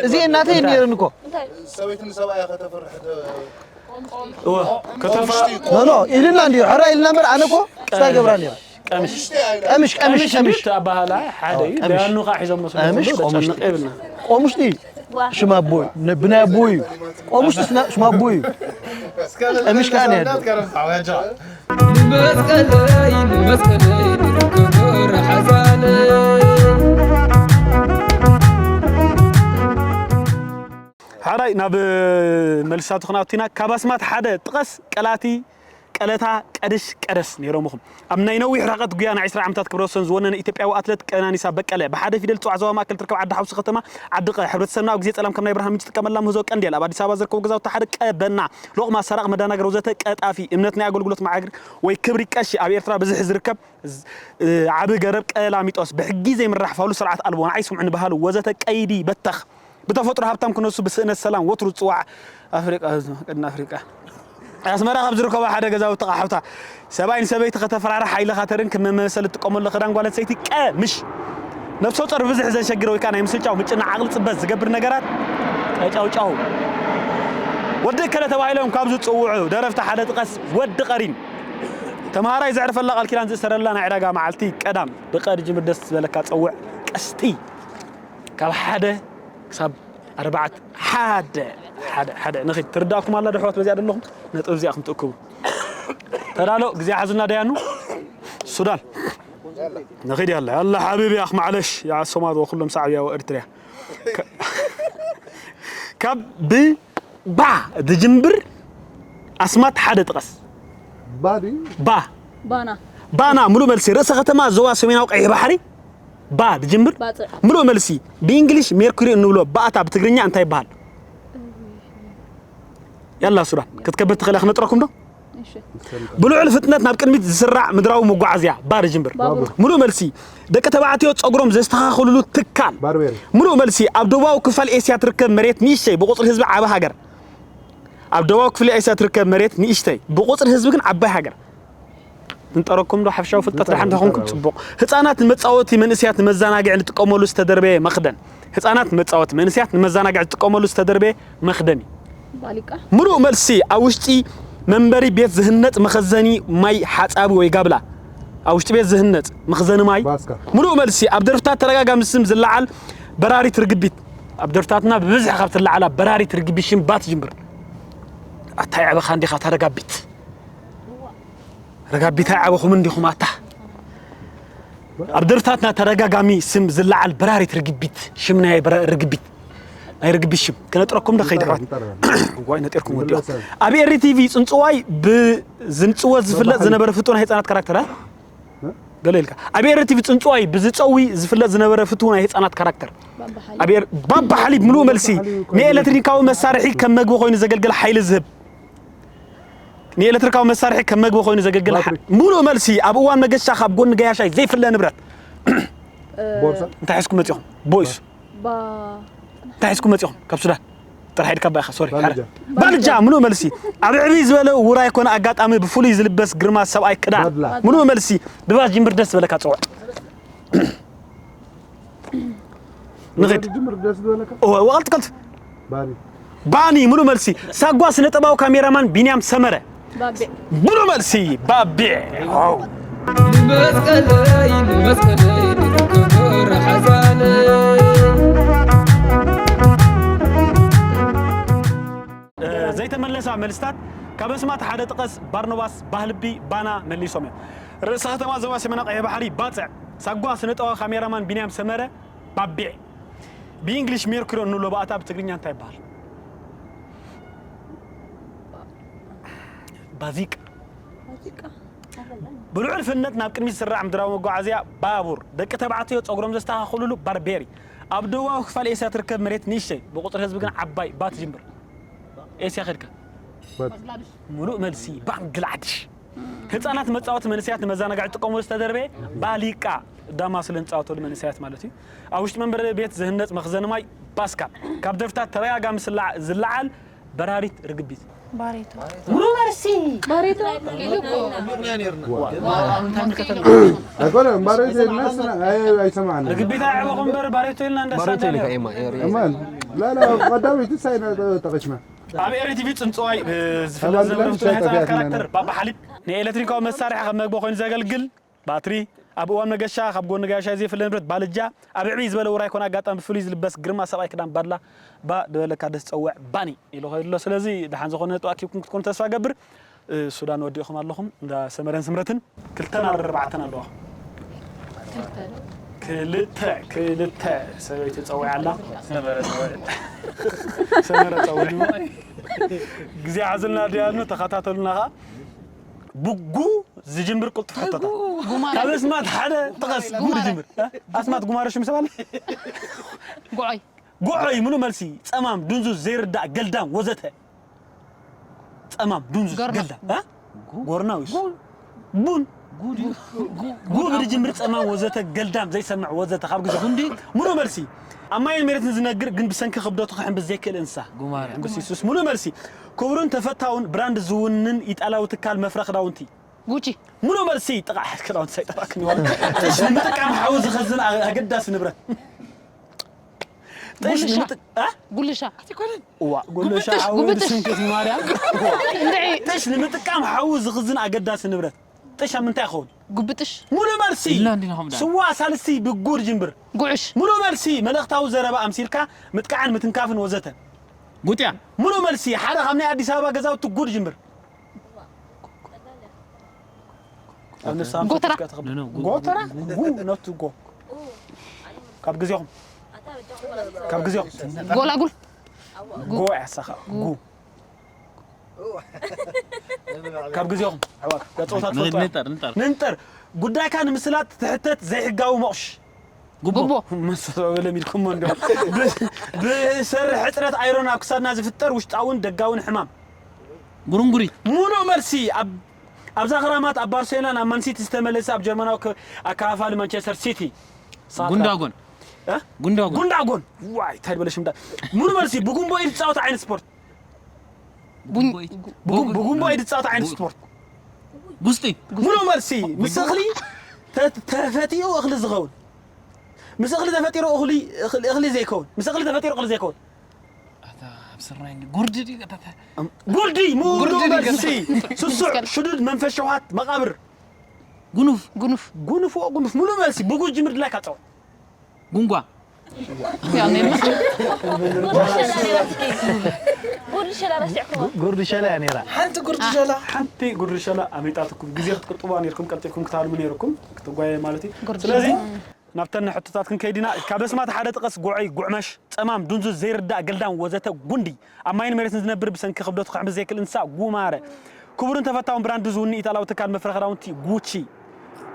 እዚ እናተይ ነይሩን እኮ እንታይ ሰበይትን ሰብኣያ ከተፍርሕ ደ- እወ ከተፋ ኖ ኖ ኢልና እንዲዩ ሕራ ኢልና እምበር ኣነ እኮ ክሳይ ገብራ ነይሩ ቀምሽ ቀምሽ ቀምሽ ቀምሽ ቀምሽ ኣባህላ ሓደ እዩ ቀምሽ። ደያኑ ከዓ ሒዞም መስሎ ቀምሽ ዘሎ ቆምሽ ጨንቅ ይብልና ቆምሽ ድዩ ሽማ ኣቦይ ብናይ ኣቦይ እዩ ቆምሽ ስ- ሽማ ኣቦይ እዩ ቀምሽ ከዓ ነይ ንመስቀለይ ንመስቀለይ ንርከብ ሓዛለይ ሓራይ ናብ መልስታቱ ክናብቲና ካብ ኣስማት ሓደ ጥቀስ ቀላቲ ቀለታ ቀድሽ ቀደስ ነይሮምኹም ኣብ ናይ ነዊሕ ርሕቀት ጉያ ናይ ዕስራ ዓመታት ክብረ ወሰን ዝወነነ ኢትዮጵያዊ ኣትለት ቀናኒሳ በቀለ ብሓደ ፊደል ፅዋዕ ዞባ ማእከል ትርከብ ዓዲ ሓውሲ ከተማ ዓዲ ቀ ሕብረተሰብና ኣብ ግዜ ፀላም ከም ናይ ብርሃን ምንጭ ጥቀመላ ምህዞ ቀንዴል ኣብ ኣዲስ ኣበባ ዝርከቡ ገዛውቲ ሓደ ቀበና ሎቕማ ሰራቕ መዳናገር ወዘተ ቀጣፊ እምነት ናይ ኣገልግሎት መዓግር ወይ ክብሪ ቀሺ ኣብ ኤርትራ ብዝሒ ዝርከብ ዓቢ ገረብ ቀላሚጦስ ብሕጊ ዘይምራሕ ፋሉ ስርዓት ኣልቦ ንዓይ ስምዑኒ በሃሉ ወዘተ ቀይዲ በተኽ ብተፈጥሮ ሃብታም ክነሱ ብስእነት ሰላም ወትሩ ዝፅዋዕ ኣፍሪቃ ህዝቢ ቀድኒ ኣፍሪቃ ኣስመራ ካብ ዝርከባ ሓደ ገዛውቲ ኣቕሓውታ ሰብኣይ ንሰበይቲ ከተፈራርሕ ሓይልኻ ተርን ከም መመሰል እትጥቀመሉ ክዳን ጓል ኣንስተይቲ ቀምሽ ነብሰ ጾር ብዝሕ ዘሸግር ወይ ከዓ ናይ ምስልጫው ምጭና ዓቕሊ ፅበት ዝገብር ነገራት ቀጫውጫው ወዲ እከለ ተባሂሎም ካብ ዝፅውዑ ደረፍቲ ሓደ ጥቀስ ወዲ ቀሪን ተምሃራይ ዘዕርፈላ ቃል ኪዳን ዝእሰረላ ናይ ዕዳጋ መዓልቲ ቀዳም ብቀድ ጅምር ደስ ዝበለካ ፀውዕ ቀስቲ ካብ ሓደ ክሳብ ኣርባዕተ ሓደ ሓደ ሓደ ንኺድ ትርዳእኩም ኣላ ደሕዋት በዚኣ ደለኹም ነጥብ እዚኣ ክም ትእክቡ ተዳሎ ግዜ ሓዙና ደያኑ ሱዳን ንኺድ ያላ ያላ ሓቢቢ ኣኽ ማዕለሽ ያ ሶማል ወኩሎም ሳዕብያ ወኤርትርያ ካብ ብ ባ ዝጅምብር ኣስማት ሓደ ጥቀስ ባዲ ባ ባና ባና ሙሉእ መልሲ ርእሰ ከተማ ዞባ ሰሜናዊ ቀይሕ ባሕሪ ባ ዝጅምር ባጽዕ ሙሉእ መልሲ ብእንግሊሽ ሜርኩሪ እንብሎ ባእታ ብትግርኛ እንታይ ይበሃል ያላ ሱዳን ክትከብር ትኽእል እያ ክነጥረኩም ዶ እሺ ብልዑል ፍጥነት ናብ ቅድሚት ዝስራዕ ምድራዊ መጓዓዝያ ባር ይጅምር ባቡር ሙሉእ መልሲ ደቂ ተባዕትዮ ፀጉሮም ዘስተኻኽልሉ ትካል ባርቤር ሙሉእ መልሲ ኣብ ደቡባዊ ክፋል ኤስያ ትርከብ መሬት ንእሽተይ ብቁፅሪ ህዝቢ ዓቢ ሃገር ኣብ ደቡባዊ ክፍሊ ኤስያ ትርከብ መሬት ንእሽተይ ብቁፅሪ ህዝቢ ግን ዓባይ ሃገር ንጠረኩም ዶ ሓፍሻዊ ፍልጠት ድሓን ተኾንኩም ፅቡቕ ህፃናት ንመፃወቲ መንእስያት ንመዘናግዒ ንጥቀመሉ ዝተደርበየ መኽደን ህፃናት ንመፃወቲ መንእስያት ንመዘናግዒ ዝጥቀመሉ ዝተደርበየ መኽደን እዩ ባሊቃ ሙሉእ መልሲ ኣብ ውሽጢ መንበሪ ቤት ዝህነፅ መኸዘኒ ማይ ሓፃቢ ወይ ጋብላ ኣብ ውሽጢ ቤት ዝህነፅ መኽዘኒ ማይ ባስካ ሙሉእ መልሲ ኣብ ደርፍታት ተደጋጋሚ ስም ዝለዓል በራሪት ርግቢት ኣብ ደርፍታትና ብብዝሒ ካብ ትለዓላ በራሪት ርግቢት ሽም ባ ትጅምር ኣታይ ዕበኻ እንዲኻ ተረጋቢት ረጋቢት ኣይዓበኹም እንዲኹም ኣታ ኣብ ደርፍታትና ተደጋጋሚ ስም ዝለዓል በራሪት ርግቢት ሽም ናይ በራ- ርግቢት ናይ ርግቢት ሽም ክነጥረኩም ዶ ከይድ ኣሕዋት ዋይ ነጢርኩም ወዲኹም ኣብ ኤሪ ቲቪ ፅንፅዋይ ብዝንፅወ ዝፍለጥ ዝነበረ ፍጡር ናይ ህፃናት ካራክተር አ? ገለ ኢልካ ኣብ ኤሪ ቲቪ ፅንፅዋይ ብዝፀዊ ዝፍለጥ ዝነበረ ፍትው ናይ ህፃናት ካራክተር ኣብ ኤር- ባባ ሓሊብ ምሉእ መልሲ ንኤሌክትሪካዊ መሳርሒ ከም መግቢ ኮይኑ ዘገልግል ሓይሊ ዝህብ ንኤሌክትሪካዊ መሳርሒ ከም መግቢ ኮይኑ ዘገልግል ሓ- ሙሉእ መልሲ ኣብ እዋን መገሻ ካብ ጎኒ ገያሻይ ዘይፍለ ንብረት ቦርሳ እንታይ ሒዝኩም መፂኹም ቦይስ ባ እንታይ ሒዝኩም መፂኹም ካብ ሱዳን ጥራሕ ኢድካ ባይኻ፣ ሶሪ። ባልጃ። ባልጃ፣ ምሉእ መልሲ። ኣብ ዕብይ ዝበለ ውራይ ኮነ ኣጋጣሚ ብፍሉይ ዝልበስ ግርማ ሰብኣይ ክዳን። ባድላ። ምሉእ መልሲ። ድባስ ጅምር ደስ ዝበለካ ጽውዕ። ንኽድ። ጅምር ደስ ዝበለካ? እወ፣ እወ፣ ቀልጥ፣ ቀልጥ። ባኒ። ባኒ፣ ምሉእ መልሲ። ሳጓ ስነ ጥበባዊ ካሜራማን ቢንያም ሰመረ። ባቤ። ምሉእ መልሲ፣ ባቤ። ዋው። ንመስቀለይ፣ ንመስቀለይ፣ ንዝክር ሓዛነይ። እ፣ ዘይተመለሳ መልስታት ካብ ኣስማት ሓደ ጥቀስ። ባርኖባስ ባህልቢ ባና መሊሶም እዮም። ርእሰ ከተማ ዞባ ሰሜናዊ ቀይሕ ባሕሪ ባጽዕ። ሳጓ ስነ ጥበባዊ ካሜራማን ቢንያም ሰመረ ባቤዕ። ብእንግሊሽ ሜርኩሪ እንብሎ ባእታ ብትግርኛ እንታይ ይበሃል? ባዚቃ። ብልዑል ፍጥነት ናብ ቅድሚት ዝስራዕ ምድራዊ መጓዓዝያ ባቡር። ደቂ ተባዕትዮ ጸጉሮም ዘስተኻኽሉሉ ባርቤሪ። ኣብ ደቡባዊ ክፋል ኤስያ ትርከብ መሬት ንእሽተይ፣ ብቁጽሪ ህዝቢ ግን ዓባይ፣ ባት ጅምር። ኤስያ ከድካ። ባት። ምሉእ መልሲ፣ ባንግላድሽ። ህጻናት መጻወቲ መንእሰያት ንመዘናግዒ ዝጥቀሙሉ ዝተደርበየ ባሊቃ፣ ዳማ ስለ ዝጻወተሉ መንእሰያት ማለት እዩ። ኣብ ውሽጢ መንበሪ ቤት ዝህነጽ መኽዘን ማይ ባስካ። ካብ ደርፍታት ተደጋጋሚ ስላ-፣ ዝለዓል በራሪት ርግቢት። ባሬቶ። ሙሉ መርሲ። ባሬቶ። ኣይኮነን፣ ባሬቶ ኢልና ስና-፣ ኣይ-፣ ኣይሰማዕናን። ርግቢት ኣዕበኹ እምበር ባሬቶ ኢልና እንዳሳደና። እማን። ላ፣ ላ፣ ቀዳመይቲ ሳይና ጠ-፣ ጠቂስና። ኣብ ኤሪ ቲቪ ጽንጽዋይ፣ እ፣ ዝፍለጥ ኣባል ዝነበረ ናይ ፍቱን ህጻናት ሸቀጥ ያትና ካራክተር ባባ ሓሊብ ንኤሌክትሪካዊ መሳርሒ ከም መግቢ ኮይኑ ዘገልግል ባትሪ፣ ኣብ እዋን መገሻ ካብ ጎኒ ጋሻ ዘይፍለ ንብረት ባልጃ፣ ኣብ ዕብይ ዝበለ ውራይ ኮነ ኣጋጣሚ ብፍሉይ ዝልበስ ግርማ ሰብኣይ ክዳን ባድላ፣ ባ ድበለካ ደስ ጸውዕ ባኒ ኢሉ ኸይዱ ኣሎ። ስለዚ ደሓን ዝኾነ ነጥቢ ኣኪብኩም ክትኮኑ ተስፋ ገብር። እ፣ ሱዳን ወዲእኹም ኣለኹም፣ እንዳ ሰመረን ስምረትን ክልተን ኣርባዕተን ኣለዋ። ክልተ፣ ክልተ ሰበይቲ ጸዊዓ ኣላ። ሰመረ ጸውዕ። ሰመረ ጸውዕ። ግዜ ሓዝልና ድያኑ ተኸታተሉና ኸኣ። ብጉ ዝጅምር ቅልጡፍ ሕቶታት። ጉማረ። ካብ ኣስማት ሓደ ጥቀስ፣ ጉ ዝጅምር። እ? ኣስማት ጉማረ ሽም ሰብ ኣለ? ጉዖይ። ጉዖይ፣ ምሉእ መልሲ። ጸማም፣ ድንዙዝ፣ ዘይርዳእ፣ ገልዳም፣ ወዘተ። ጸማም፣ ድንዙዝ፣ ጎርና። ገልዳም። እ? ጎርና ወይስ? ቡን። ጉ ብዝጅምር ጸማም፣ ወዘተ፣ ገልዳም፣ ዘይሰምዕ፣ ወዘተ። ካብ ግዜ ጉንዲ። ምሉእ መልሲ። ኣብ ማይን መሬትን ዝነግር ግን ብሰንኪ ክብደቱ ክሕንብስ ዘይክእል እንስሳ። ጉማረ። ሕንብስ ይሱስ። ምሉእ መልሲ። ክቡርን ተፈታውን ብራንድ ዝውንን ኢጣልያዊ ትካል መፍረ ክዳውንቲ። ጉቺ። ምሉእ መልሲ። ጥቓ ክዳውንቲ ሳይጠፋእክን ይዋል። ጥሽ ንምጥቃም ሓዊ ዝኸዝን ኣ-፣ ኣገዳሲ ንብረት። ጥሽ ጉልሻ። ንምጥ-፣ ኣ? ጉልሻ። እዋ፣ ጉልሻ ጉብጥሽ፣ ሓዊ ጉብጥሽ። ብስንክት ማርያም። እንድዒ። ጥሽ ንምጥቃም ሓዊ ዝኽዝን ኣገዳሲ ንብረት። ጥሽ ኣብ ምንታይ ይኸውን? ጉብጥሽ። ምሉእ መልሲ። ኢልና እንዲና ከምዳ። ስዋ ሳልስቲ ብጉድ ጅምብር። ጉዕሽ። ምሉእ መልሲ። መልእኽታዊ ዘረባ ኣምሲልካ ምጥቃዕን ምትንካፍን ወዘተ። ጉጥያ። ምሉእ መልሲ። ሓደ ካብ ናይ ኣዲስ ኣበባ ገዛውቲ ጉድ ጅምብር። ኣብ ነፍሲ ሃብቲ ጎተራ። ትካ ተኸብ-፣ ኖ፣ ኖ፣ ጉ-፣ ጎተራ? ጉ-፣ ጉ-፣ ጉ-፣ ኖት ጎ። ካብ ግዜኹም። ካብ ግዜኹም። ጎላጉል። ጎ ያሳኻ። ጉ። ጉ። ካብ ግዜኹም። ኣሕዋት፣ ዳጸወታ ንጠር፣ ትፈልጡ ንጠር፣ ንጠር። ንንጠር። ጉዳይካ ንምስላጥ ትሕተት ዘይሕጋዊ መቑሽ። ጉቦ። ጉቦ። መሰሎ ለሚድኩሞ እንዶ። ብ-፣ ብሰሪ ሕጽረት ኣይሮን ኣብ ክሳድና ዝፍጠር ውሽጣውን ደጋውን ሕማም። ጉርንጉሪት። ሙሉእ መልሲ። ኣብ፣ ኣብዛ ክራማት ኣብ ባርሴሎና ናብ ማንሲቲ ዝተመለሰ ኣብ ጀርመናዊ ከ-፣ ኣካፋሊ ማንቸስተር ሲቲ። ሳካ። ጉንዳጎን። እ? ጉንዳጎን። ጉንዳጎን። ዋይ፣ እንታይ ዝበለ ሽም ዳ-፣ ሙሉእ መልሲ። ብጉንቦ ኢድ ዝጻወት ዓይነት ስፖርት። ቡን-፣ ብጉ-፣ ብጉንቦ ኢድ ዝጻወት ዓይነት ስፖርት። ጉስጢ። ሙሉእ መልሲ። ምስ እኽሊ ተ-፣ ተፈቲኡ እኽሊ ዝኸውን። ምስ እኽሊ ተፈጢሩ እኽሊ፣ እኽሊ፣ እኽሊ ዘይከውን። ምስ እኽሊ ተፈጢሩ እኽሊ ዘይከውን። ኣታ ኣብ ስርናይ እንዲ ጉርዲ ድዩ? ኣታ፣ ኣታ። ጉርዲ፣ ሙሉእ ጉርዲ ድዩ? መልሲ። ስሱዕ፣ ሽዱድ፣ መንፈስ ሸውሃት፣ መቓብር። ጉኑፍ። ጉኑፍ። ጉኑፍ፣ ጉኑፍ። ሙሉእ መልሲ። ብጉ ጅምር ድላይካ ጻወት። ጉንጓ። ያ፣ ነይሩ። ጉርዲ ሸላ ረሲዕኩሞ። ጉርዲ ሸላ እያ ነይራ። ሓንቲ ጉርዲ ሸላ። ሓንቲ ጉርዲ ሸላ ኣሜጣትኩም። ግዜ ክትቅጥቡዋ ነይርኩም፣ ቀልጢፍኩም ክትሃድሙ ነይርኩም፣ ክትጓየ ማለት እዩ። ጉርዲ ስለዚ፣ ሸላ። ናብተን ሕቶታት ክንከይድ ኢና። ካብ ኣስማት ሓደ ጥቀስ፣ ጉዐይ፣ ጉዕመሽ፣ ጸማም፣ ድንዙዝ፣ ዘይርዳእ፣ ገልዳም፣ ወዘተ፣ ጉንዲ። ኣብ ማይን መሬትን ዝነብር ብሰንኪ ክብደቱ ክሕምስ ዘይክእል እንስሳ፣ ጉማረ። ክቡርን ተፈታውን ብራንድ ዝውኒ ኢጣልያዊ ትካል መፍረ ክዳውንቲ፣ ጉቺ።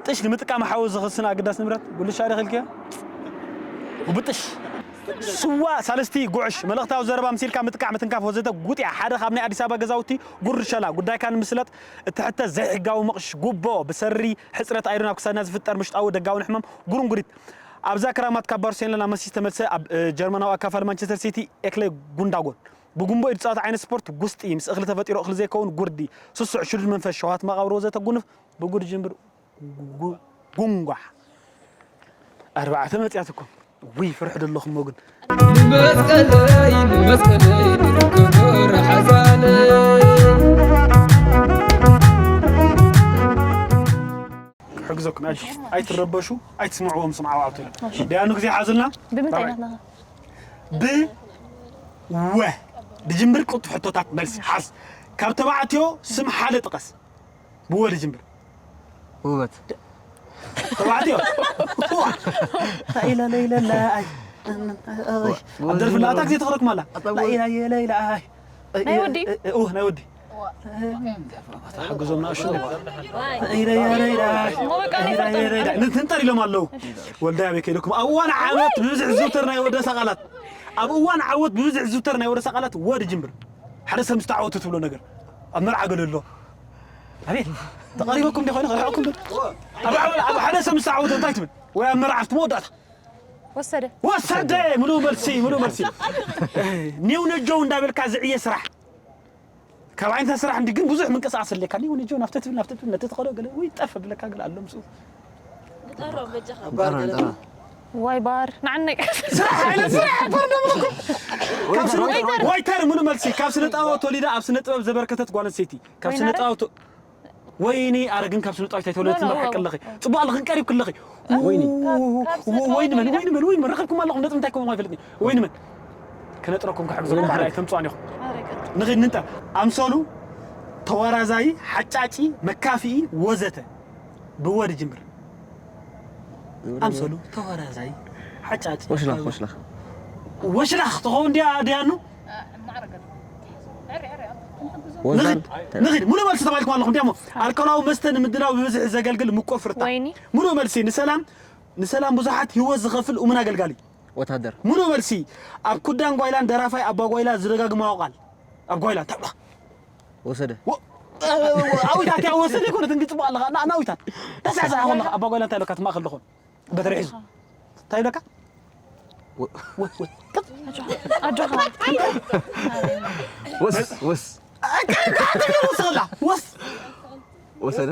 ጥሽ ንምጥቃም ሓዊ ዝኽስን ኣገዳሲ ንብረት፣ ጉልሻ ዶ ኢልክዮ? ጉብጥሽ። ስዋ፣ ሳልስቲ፣ ጉዕሽ፣ መልእኽታዊ ዘረባ ኣምሲልካ ምጥቃዕ፣ ምትንካፍ፣ ወዘተ፣ ጉጥያ፣ ሓደ ካብ ናይ ኣዲስ ኣበባ ገዛውቲ፣ ጉርድ ሸላ፣ ጉዳይካ ንምስላጥ እትሕተት ዘይሕጋዊ መቕሽ፣ ጉቦ፣ ብሰሪ ሕጽረት ኣይሮን ኣብ ክሳድና ዝፍጠር ምሽጣዊ ደጋውን ሕማም፣ ጉርንጉሪት። ኣብዛ ክራማት ካብ ባርሴሎና ናብ መሲ ዝተመልሰ ኣብ፣ እ፣ ጀርመናዊ ኣካፋሊ ማንቸስተር ሲቲ፣ ኤክሌ ጉንዳጎን። ብጉንቦ ኢድ ዝጻወት ዓይነት ስፖርት ጉስጢ፣ ምስ እኽሊ ተፈጢሩ እኽሊ ዘይከውን ጉርዲ፣ ስሱዕ ሽዱድ መንፈስ፣ ሸዋት መቓብር ወዘተ ጉንፍ ብጉድ ጅምብር ጉ-፣ ጉንጓሕ። ኣርባዕተ መጽያትኩም። ውይ፣ ፍርሕ ደለኹሞ ግን። ንመስቀለይ፣ ንመስቀለይ፣ ንርከብ ሓዛነይ። ክሕግዘኩም፣ ኣጆኹም። ኣይትረበሹ፣ ኣይትስምዕዎም፣ ስምዓዋ ኣብትሉ። እሺ። ደያኑ ግዜ ሓዙልና። ብምንታይ ባባይ። ናትና? ብ-፣ ወ። ድጅምብር ቅልጡፍ ሕቶታት መልሲ። ሓዝ። ካብ ተባዕትዮ ስም ሓደ ጥቀስ። ብወ ድጅምብር። ውበት። ተባዕትዮ። ኢለ፣ ኢለ፣ ኢለ፣ ኣይ። ኣብ ደርፊ ላታ ግዜ ተኽረኩም ኣላ። ኣታ ወ-፣ ኢለ፣ ኢለ፣ ኢለ፣ ኣይ። ናይ ወዲ? እ፣ እ፣ እ፣ ናይ ወዲ። ተሓግዞም ንኣሽቱ። ኢለ፣ ኢለ፣ ኢለ፣ ኣይ። እሞ በቃ ናይ ኢለ፣ ፈርቶ። ኢለ፣ ኢለ። ን-፣ ትንጠር ኢሎም ኣለዉ። ወልዳይ ኣበይ ከይደኩም? ኣብ እዋን ዓወት ብብዝሒ ዝዝውተር ናይ ወደሳ ቃላት። ኣብ እዋን ዓወት ብብዝሒ ዝዝውተር ናይ ወደሳ ቃላት ወ ድጅምብር። ሓደ ሰብ ምስ ተዓወተ ትብሎ ነገር። ኣብ መርዓ ገለ ኣሎ። ኣቤት፣ ተቐሪበኩም እንደ ኾይነ ክርሕቕኩም ዶ? ኣብ፣ ኣብ፣ ኣብ ሓደ ሰብ ምስ ተዓወተ እንታይ ትብል? ወይ ኣብ መርዓ ኣብቲ መወዳእታ? ወሰደ። ወሰደ! ምሉእ መልሲ፣ ምሉእ መልሲ። ኒው ነጆው እንዳበልካ ዝዕየ ስራሕ። ካብ ዓይነታት ስራሕ እንዲ ግን ብዙሕ ምንቅስቃስ ኣለካ። ኒው ነጆው ናብቲ ትብል፣ ናብቲ ትብል፣ ነቲ ትኸዶ ገለ፣ ውይ፣ ጠፍ ብለካ ገለ ኣሎ ምስኡ። ንጠሮ በጃኻ። ንጠሮ፣ ንጠሮ። ዋይ ባር፣ ንዓነይ። ስራሕ፣ ዓይነት ስራሕ፣ ባር ዶ ብለኩም? ካብ ስነ-፣ ወይተር። ወይተር፣ ምሉእ መልሲ። ካብ ስነ ጥበብ ተወሊዳ ኣብ ስነ ጥበብ ዘበርከተት ጓል ኣንስተይቲ። ካብ ወይኒ ስነ ኣረግ? ጥበብ ተ-፣ ወይኒ ኣረግን ካብ ስነ ጥበብ ተወለደት ኖ፣ ኖ፣ እምበር ሓቂ ኣለኺ። ጽቡቕ ኣለኽን ቀሪብኪ ኣለኺ። ወይኒ። ወ-፣ ወይኒ መን? ወይኒ መን? ወይኒ መን? ረኸብኩም ኣለኹም። ነጥቢ እንታይ ክህቦም ኣይፈልጥን። ወይኒ መን? ክነጥረኩም ክሕግዘኩም ወይኒ ሓደ ሓረግ። ኣይተምጽዋን ኢኹም። ሓረግ። ንኺድ ንንጠር። ኣምሰሉ፣ ተወራዛይ፣ ሓጫጪ፣ መካፍኢ፣ ወዘተ። ብወ ድጅምር። ኣምሰሉ፣ ተወራዛይ፣ ሓጫጭ፣ ወሽላኽ፣ ወሽላኽ። ወሽላኽ ትኸውን ድያ፣ ድያኑ? ወዛን ንኺድ፣ ንኺድ፣ ሙሉእ መልሲ ተባሂልኩም ኣለኹም፣ ድያሞ? ኣልኮላዊ መስተ ንምድላው ብብዝሒ ዘገልግል ምቁር ፍርታ። ወይኒ። ሙሉእ መልሲ፣ ንሰላም፣ ንሰላም ብዙሓት ህይወት ዝኸፍል እሙን ኣገልጋሊ። ወታደር። ሙሉእ መልሲ፣ ኣብ ኩዳን ጓይላን ደራፋይ ኣባ ጓይላ ዝደጋግማዎ ቃል። ኣብ ጓይላ፣ ታብላ። ወሰደ። ወ-፣ እ፣ ኣዊታት እያ ወሰደ ይኮነት፣ እንዲ ጽቡቕ ኣለኻ። ና-፣ ናዊታት። ተሳዕሳዕ ኣለኻ። ኣባ ጓይላ እንታይ ኢለካ? እቲ ማእከል ዝኾን። በትሪ ሒዙ። እንታይ ኢለካ? ወ-፣ ወ-፣ ወ-፣ ኣጆኻ። ወስ፣ ወስ። ኣካ-፣ ኣካ-፣ ወስ በላ። ወስ። ወሰደ።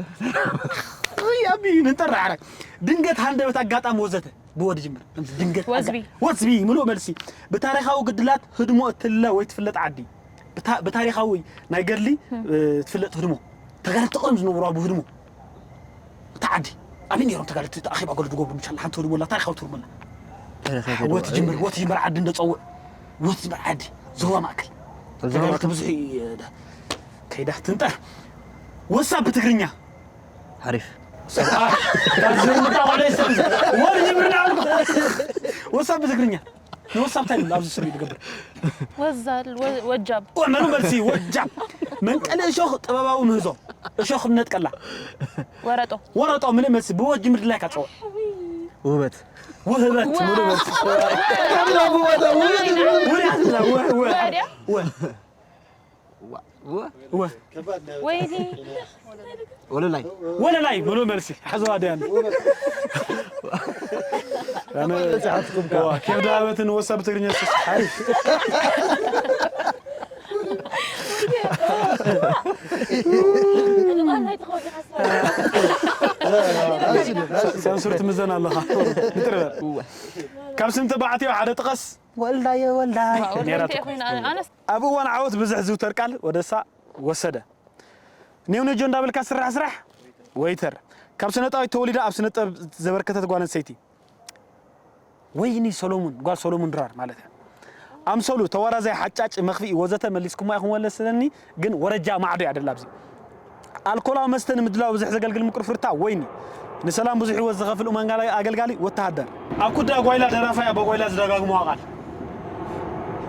እይ፣ ኣቢ፣ ንጠራ ዓራይ። ድንገት ሃንደበት ኣጋጣሚ ወዘተ። ብወ ድጅምር። ድንገት ወዝቢ። ኣጋ-፣ ወዝቢ፣ ምሉእ መልሲ። ብታሪኻዊ ግድላት ህድሞ እትለ ወይ ትፍለጥ ዓዲ። ብታ-፣ ብታሪኻዊ ናይ ገድሊ፣ እ፣ ትፍለጥ ህድሞ። ተጋደልቲ ቀደም ዝነበሩ ኣብ ህድሞ። እታ ዓዲ። ኣበይ ነይሮም ተጋደልቲ? እታ ኣኼባ ገለ ዝገብሩ ምሻል ሓንቲ ህድሞ ኣላ፣ ታሪኻዊ ህድሞ ኣላ። ታሪኻዊ ህድሞ። ወ ትጅምር፣ ወ ትጅምር ዓዲ እንደ ጸውዕ። ወ ትጅምር ዓዲ። ዞባ ማእከል። ዞባ ተጋደልቲ ማእከል። ብዙሕ እዩ፣ እ፣ ዳ-፣ ከይዳ ትንጠር። ወሳ ብትግርኛ። ሓሪፍ። ወ ትጅምር ዓዲ። ወሳ ብትግርኛ። ንወሳብ እንታይ ይብሉ ኣብዚ ስሩ ዝገብር? ወዛል፣ ወ-፣ ወጃብ። ወ-፣ መኑ መልሲ፣ ወጃብ። መንቀሊ እሾኽ ጥበባዊ ምህዞ። እሾኽ ነጥቀላ። ወረጦ። ወረጦ፣ ምሉእ መልሲ። ብወ ጅምር ድላይካ ጸውዕ። ውህበት። ውህበት፣ ምሉእ መልሲ። ውህበት፣ ውህበት፣ ውህበት። ወዲያ ዝብላ፣ ወ-፣ ወ-፣ ወዲያ? ወ-፣ ወ-፣ ወ-፣ ወይኔ። ወለላይ። ወለላይ፣ ምሉእ መልሲ። ሓዘዋ ድያን። ኣነ፣ ዋ፣ ኬፍ ዳበትን ወሳብ ትግርኛ ስስ ሓይ። ሰንሱር ትምዘን ኣለኻ። ንጥረ በል። ካብ ስም ተባዕትዮ ሓደ ጥቀስ። ወልዳየ፣ ወልዳይ። ዋው፣ ኔራ እንታይ ትኩ-፣ ኮይና? ኣነስ ኣብ እዋን ዓወት ብዝሕ ዝውተር ቃል ወደሳ ወሰደ። ኔው ነጆ እንዳበልካ ስራሕ ስራሕ ወይተር። ካብ ስነ ጥበብ ተወሊዳ ኣብ ስነ ጥበብ ዘበርከተት ጓል ኣንስተይቲ። ወይኒ ሰሎሙን፣ ጓል ሰሎሙን ድራር ማለት እያ። ኣምሰሉ፣ ተዋራዛይ፣ ሓጫጭ፣ መኽፍኢ ወዘተ መሊስኩማ ኢኹም ወለ ስለኒ፣ ግን ወረጃ ማዕዶ እያ ደላ ኣብዚ። ኣልኮላዊ መስተ ንምድላው ብዙሕ ዘገልግል ምቁር ፍርታ ወይኒ። ንሰላም ብዙሕ ህይወት ዝኸፍል እማን ጋላ-፣ ኣገልጋሊ ወተሃደር። ኣብ ኩዳ ጓይላ ደራፋይ ኣባ ጓይላ ዝደጋግመዋ ቃል።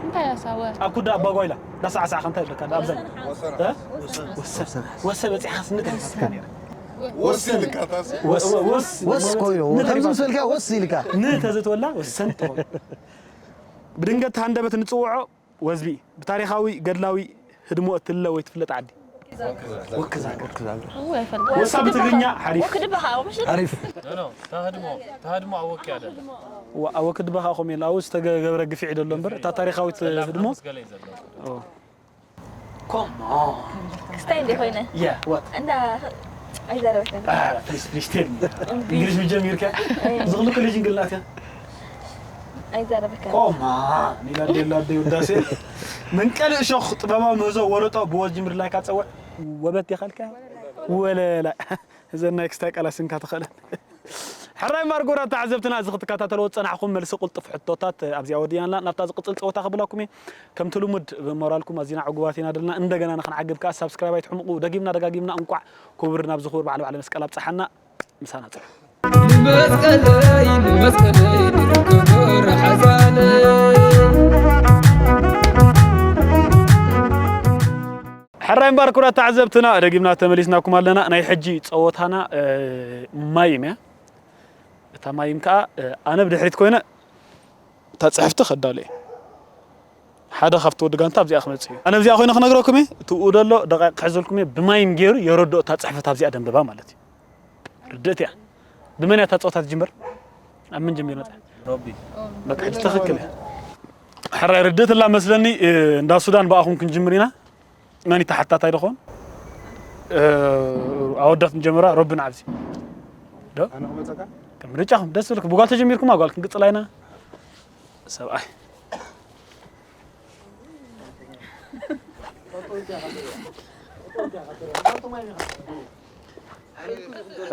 እንታይ ያሳወ? ኣብ ኩዳ ኣባ ጓይላ ዳሳዕሳዕ ከምታ ይብለካ፣ ዳ ኣብዘን። ወሰና። እ? ወሰን። ወሰን። ወሰን በጺሓ ስንት ወሰን። ወስ ኢልካ ታስ? ወስ፣ ወስ፣ ወስ ወስ። ኮይኑ፣ ንተሪፋ። ከምዚ ምስ በልካ ወስ ኢልካ። ንተዘተወላ ወሰን ትኾን። ብድንገት ሃንደበት ንጽውዖ ወዝቢ። ብታሪኻዊ ገድላዊ ህድሞ እትለ ወይ ትፍለጥ ዓዲ። ወክዛገር። ወክዛገር። እው ኣይፈልጥ ወሳ ብትግርኛ ሓሪፍ። ወክድበኻ ምሽ عارف ኖ ኖ ተሃድሞ ተሃድሞ ኣወኪ ኣደለ ወ- ኣብ ወክድበኻ ከምኡ የለ ኣብኡ ዝተገበረ ግፍዒ ደሎ እምበር እታ ታሪኻዊት ህድሞ ገለ እዩ ዘሎ ኦ። Come on. ክስታይ እንዲ ኮይነ Yeah, what? እንዳ ኣይዛረበካን Ah, please, please tell me. English ብጀሚርካ ዝኽሉ ኮሌጅ እንግልናት እያ። ኣይዛረበካን Come on. ኒላ ደላ ደይ ውዳሴ መንቀል እሾኽ ጥበባዊ ምህዞ ወለጦ ብወዝ ጅምር ላይካ ጸውዕ ወበት ይኸልካ ወለላ እዘን ናይ ክስታይ ቃላት ስንካ ተኸለን ሕራይ ማርጎራ ተዓዘብትና እዚ ክትከታተልዎ ዝጸናሕኩም መልሲ ቁልጥፍ ሕቶታት ኣብዚኣ ወዲእና ናብታ ዝቕጽል ጸወታ ክብለኩም እየ ከምቲ ልሙድ ብሞራልኩም ኣዚና ዕጉባት ኢና ደልና እንደገና ንኽንዓግብ ከኣ ሳብስክራይብ ኣይትሕምቑ ደጊምና ደጋጊምና እንቋዕ ክቡር ናብ ዝኽቡር በዓል በዓለ መስቀል ኣብጽሓና ምሳና ጽሑ ንመስቀለይ ንመስቀለይ ንርከብ ሓዛነይ ሕራይ እምበር ክቡራት ተዓዘብትና ደጊምና ተመሊስናኩም ኣለና ናይ ሕጂ ጸወታና ማይም እያ እታ ማይም ከዓ ኣነ ብድሕሪት ኮይነ እታ ፅሕፍቲ ከዳሉ እየ ሓደ ካብቲ ወዲ ጋንታ ኣብዚኣ ክመፅእ እዩ ኣነ ኣብዚኣ ኮይነ ክነግረኩም እየ እትኡ ደሎ ደቂቕ ክሕዘልኩም እየ ብማይም ገይሩ የረድኦ እታ ፅሕፈት ኣብዚኣ ደንበባ ማለት እዩ ርድእት እያ ብመን እያ እታ ፀወታ ትጅምር ኣብ ምን ጀሚር መፅያ ሮቢ በቃ ሕጂ ትኽክል እያ ሕራይ ርድእት እላ መስለኒ እንዳ ሱዳን ብኣኹም ክንጅምር ኢና መን ተሓታታይ ድኾን ኣወዳት ንጀምራ ሮቢ ንዓብዚ ዶ ከም ምርጫኹም ደስ ዝብልክ ብጓል ተጀሚርኩም ጓል ክንቅፅል ኣይና ሰብኣይ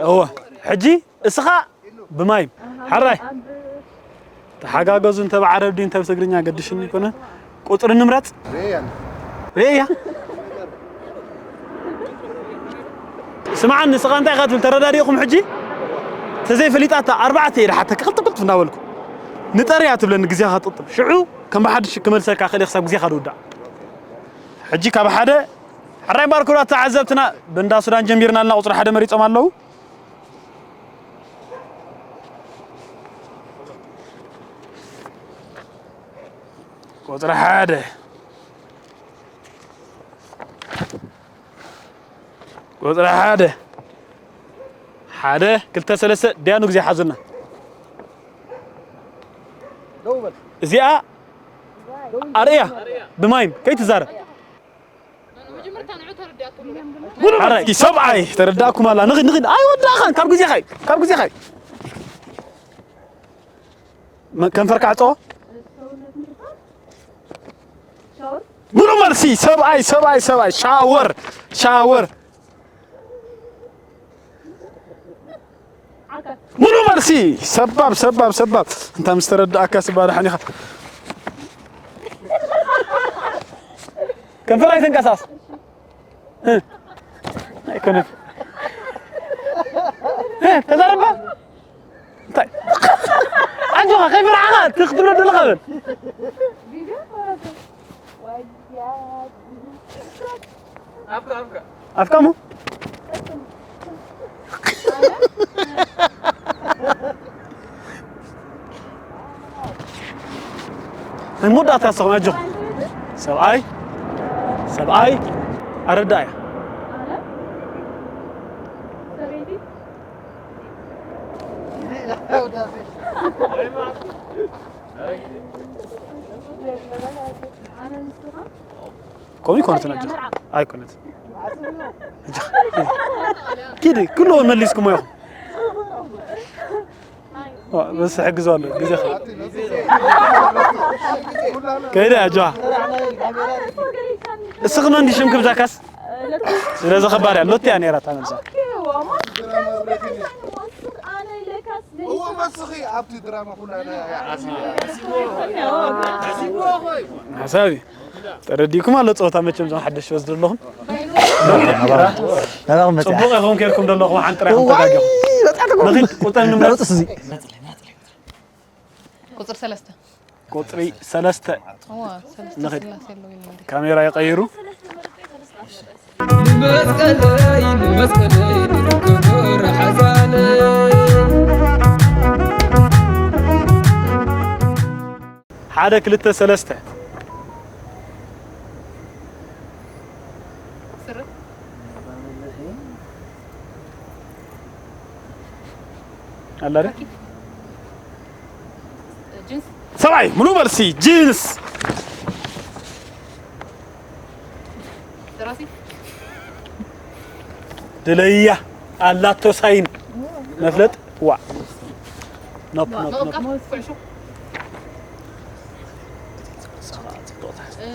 እወ ሕጂ እስኻ ብማይ ሓራይ ተሓጋገዙ እንተ ብዓረብ ድዩ እንተ ብትግርኛ ገድሽኒ ይኮነ ቁፅሪ ንምረፅ ሬያ ስምዓኒ ንስኻ እንታይ ኢኻ ትብል ተረዳዲእኹም ሕጂ ተዘይፈሊጣታ ኣርባዕተ ኢለ ሓተካ ክልተ ክልፍ እናበልኩ ንጠርያ ትብለኒ ግዜኻ ትጥብ ሽዑ ከም ብሓድሽ ክመልሰልካ ክእል ክሳብ ግዜኻ ዝውዳእ ሕጂ ካብ ሓደ ሕራይ ባርኩራት ተዓዘብትና ብእንዳ ሱዳን ጀሚርና ኣለና ቁፅሪ ሓደ መሪፆም ኣለዉ ቁፅሪ ሓደ ቁፅሪ ሓደ ሓደ ክልተ ሰለስተ ዲያኑ ግዜ ሓዙና እዚኣ ኣርእያ ብማይም ከይትዛረብ ሓራይ ሰብኣይ ተረዳእኩም ኣላ ንኽድ ንኽድ ኣይወዳእኻን ካብ ግዜኻ እዩ ካብ ግዜኻ እዩ መ- ከንፈርካ ዕፀዎ ምኑ መልሲ ሰብኣይ ሰብኣይ ሰብኣይ ሻወር ሻወር ሙሉ መልሲ ሰባብ ሰባብ ሰባብ እንታ ምስ ተረዳእካ ስባ ደሓን ኢኻ ከንፈር ኣይትንቀሳስ ኣይኮነን ተዛረባ እንታይ ኣጆኻ ከይፈርሓኻ ትኽትብሎ ዘለኻ በል ኣፍካሙ ናይ መወዳእታ ሰኹም ኣጆኹም ሰብኣይ ሰብኣይ ኣረዳእያ ከምኡ ይኮነት ነጅ ኣይኮነት ኪዲ ኩሉ መሊስኩም ኢኹም በስ ሕግዞ ኣሎ ግዜ ከይደ ኣጆዋ እስኺ መን ሽምኪ ብዛካስ ስለዚ ከባድ እያ ሎቲ እያ ነይራ እታ መልሳ እዎ መስኺ ኣብቲ ድራማ ኩላ ሓሳብ እዩ ተረዲእኩም ኣሎ ፀወታ መቸም ዞም ሓደሽ ወስዱ ኣለኹም ናባኹም መፅኣ ፅቡቅ ኢኹም ኬርኩም ዘለኹም ሓንቲ ጥራይ ተጋጊኹም ንኺድ ቁጠር ንምረፅ እዚ ቁፅር ሰለስተ ቁፅሪ ሰለስተ እዋ ሰለስተ ንኺድ ስላሴ ኣለዉ ኢሎም እንዲ ካሜራ ይቀይሩ ንመስቀለይ ንመስቀለይ ንርከብ ሓዛነይ ሓደ ክልተ ሰለስተ ስርት ኣላ ድያ? ጅንስ። ሰብኣይ፣ ሙሉ መልሲ፣ ጅንስ። ደራሲ። ድለያ ኣላቶ ሳይን። መፍለጥ፣ ዋ። ኖፕ፣ ኖፕ፣ ኖፕ። ኩዕሾ። እ፣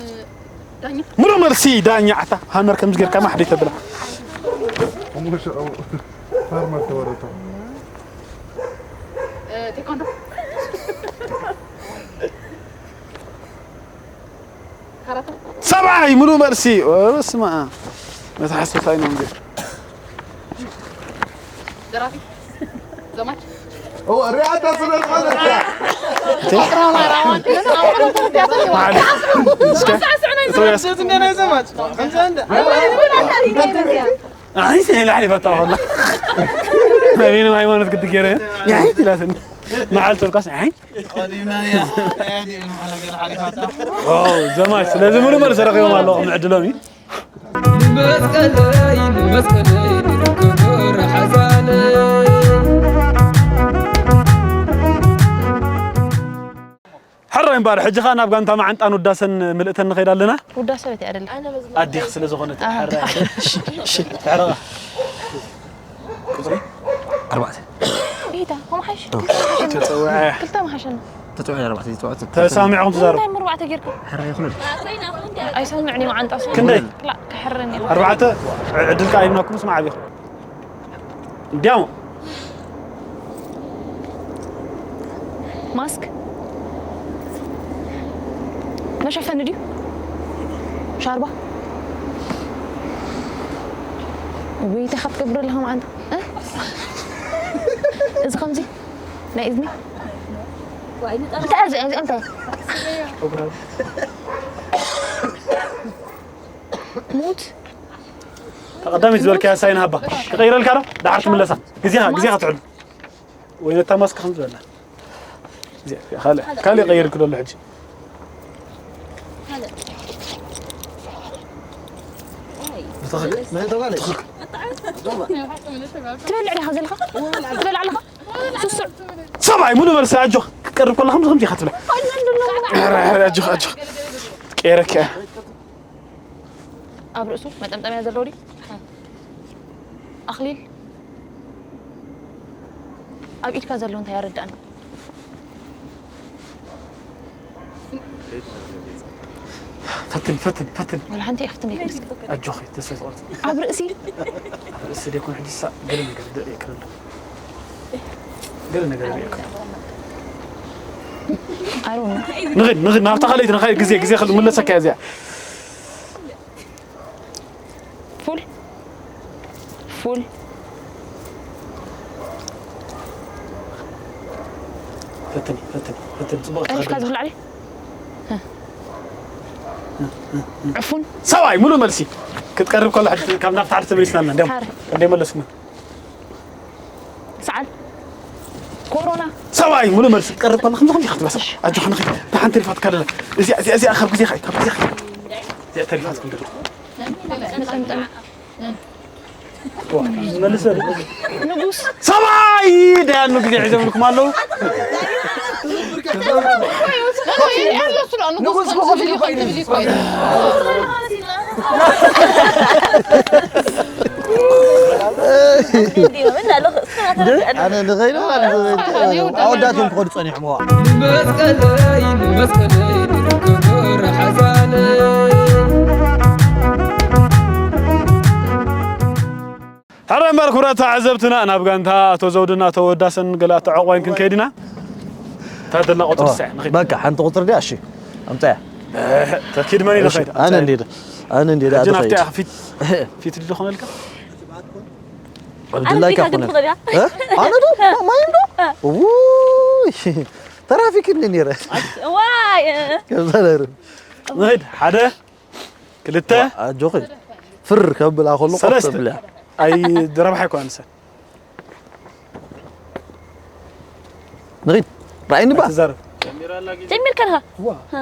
ዳኛ። ሙሉ መልሲ፣ ዳኛ። ኣታ ሃመር ከምዚ ጌርካ ማሕደይ ተብላ። ፋርማር ተወረቶ። እ፣ ቴኳንዶ። ካራተ። ሰብኣይ፣ ሙሉ መልሲ። ኦ፣ በስመ ኣብ። መትሓስ እንታይ ነው እንጂ። ደራፊ። ዘማች። ኦ፣ ሪኣታ ስለ ዝኾነት እያ። እስከ፣ እስከ፣ ኣይ፣ ስለ ላዕሊ ፈታ ወላ። ናይ ሃይማኖት ግዲ ገይረ። ኣይ፣ ትላትን። መዓልቲ ወልቃስ፣ ኣይ። ኦ፣ ዘማች። ስለዚ ሙሉ መልሲ ረኺቦም ኣለኹም፣ ዕድሎም እዩ። ንመስቀለይ፣ ንመስቀለይ፣ ንክቡር ሓዛነይ። ሕራይ እምበኣር፣ ሕጂ ኸኣ ናብ ጋንታ መዓንጣን ውዳሰን ምልእተን ንኸይድ ኣለና። ውዳሰ ቤት እያ ደላ። ኣዴኺ ስለ ዝኾነት ኣሃ። ሕራይ። እሺ፣ እሺ፣ ትሕረቓ። ቁጽሪ ኣርባዕተ። ኢታ፣ ከምሓሽ? ተጸውዐ። ክልተ መሓሸና። ተጸውዐ ኣርባዕተ፣ ተጸውዐ። ተሰማሚዕኹም ትዛረቡ። እንታይ እሞ ኣርባዕተ ጌርካ? ሕራይ ይኹን። ኣይሰምዕን እዩ መዓንጣ። ክንደይ? ላ፣ ክሕረኒ እዩ። ኣርባዕተ። ዕድልካ ኣይብናኩም፣ ስማዕ፣ ዓቢኹም። እንዲያው። ማስክ። መሸፈኒ ድዩ? ሻርባ። ወይ፣ እንታይ ካብ ትገብር ኣለኻ መዓንጣ? እ? እዚ ከምዚ? ናይ እዝኒ? እንታይ እዚ? እዚ እንታይ? ሙት? ተቐዳሚት ዝበልካያ ሳይን ሃባ። ክቐይረልካ ዶ? ደሓር ትምለሳ። ግዜኻ፣ ግዜኻ ትሕሉ። ወይ ነታ ማስክ ከም ዝበላ። እዚኣ፣ ካልእ፣ ካልእ ቀይርክ ደሎ ሕጂ። ብትኽክል። ትበልዕ ዲኻ ዘለኻ? ትበልዕ ኣለኻ? ስሱዕ። ሰብኣይ፣ ሙሉ መልሲ፣ ኣጆኽ። ክትቀርብ ከለኻ ከምዚ፣ ከምዚ ኢኻ ትብላ። ኧረ፣ ኧረ፣ ኣጆኽ፣ ኣጆኽ። ቀይረክ እያ። ኣብ ርእሱ መጠምጠምያ ዘለዎ ድዩ? ኣኽሊል ኣብ ኢድካ ዘሎ እንታይ ኣረዳእኒ? ፈትን፣ ፈትን፣ ፈትን። ወላ ሓንቲ እያ ክትም ይፈልስ። ኣጆኺ፣ ተስፋ ኣይትቆርጺ። ኣብ ርእሲ? ኣብ ርእሲ ደይኮነ ሕጂ ሳ-፣ ገለ ነገር ደርኢ ይክእል ኣሎ። ገለ ነገር ደርኢ ይክእል ኣሎ። I don't know። ንኺድ፣ ንኺድ፣ ናብታ ካልኣይቲ ንኻይድ ግዜ፣ ግዜ ክል-፣ ምለሰካ እያ እዚኣ። ፉል። ፉል። ፈትኒ፣ ፈትኒ፣ ፈትኒ፣ ጽቡቕ ቀሪፍካ ትኸድኒ። ዝብላዕ ድዩ? ዕፉን። ሰብኣይ፣ ሙሉ መልሲ። ክትቀርብ ከሎ ሕጂ ካብ ናብታ ዓዲ ተመሊስና ኣለና። እንዲያውም ሓር። እንደ መለስኩና። ሰዓል። ኮሮና። ሰብኣይ፣ ሙሉ መልሲ። ክትቀርብ ከሎ ከምዚ፣ ከምዚ ኢኻ ትበሳ። ኣጆኻ ንኺድ። ደሓን ተሪፋትካ ደላ። እዚኣ፣ እዚኣ፣ እዚኣ ካብ ግዜኻ እዩ፣ ካብ ግዜኻ እዩ። እዚኣ ተሪፋትኩም ደላ። መጠምጠም። መልሰ። ንጉስ። ሰብኣይ ደያኑ ግዜ ሒዘምልኩም ኣለዉ። ንጉስ ብኸፊል ኮይኑ። ኣነ ንኸይኑ ኣወዳት እዮም ክኸዱ ጸኒሖም። ንመስቀለይ፣ ንመስቀለይ፣ ንክቡር ሓዛነይ። ሕራይ እምበር ክቡራት ተዓዘብትና፣ ናብ ጋንታ ኣቶ ዘውድን ኣቶ ወዳሰን ገለ ኣተዓቑባይን ክንከይድ ኢና። እታ ደላ ቁጽሪ ኦ፣ ትስዐ፣ ንኸይድ። በቃ፣ ሓንቲ ቁጽሪ ድያ? እሺ፣ ኣምጻያ። እ፣ ተኪድ መን እዩ እሺ፣ ንኸይድ? ኣነ ኣምጻያ። እንዴ፣ ኣነ እንዴ፣ ሕጂ ኣቶ ናብቲ ኸይድ። ኣኺ ፊት፣ ፊት ድዩ ዝኾነልካ? ዓብድላይ ኣነ ካ ፊት ኾነ። ኣግድም እ? ኣነ ዶ? ማ-፣ ማይም ዶ? እ። ውይ፣ ተራፊክ እንዴ ነይረ? ዋይ፣ እ። ከምዛ ነይሩ። ንኸይድ፣ ሓደ። ክልተ። ዋ፣ ኣጆኺ። ፍር ከብላ ከሎ ሰለስተ። ቆፍ ተብላ። ኣይ፣ ረብሓ ኣይኮነን ንሰን። ንኺድ። ራእይኒ ባ። ኣይትዛረብ። ጀሚርካ ኣለኻ? ዋ፣ ሃ።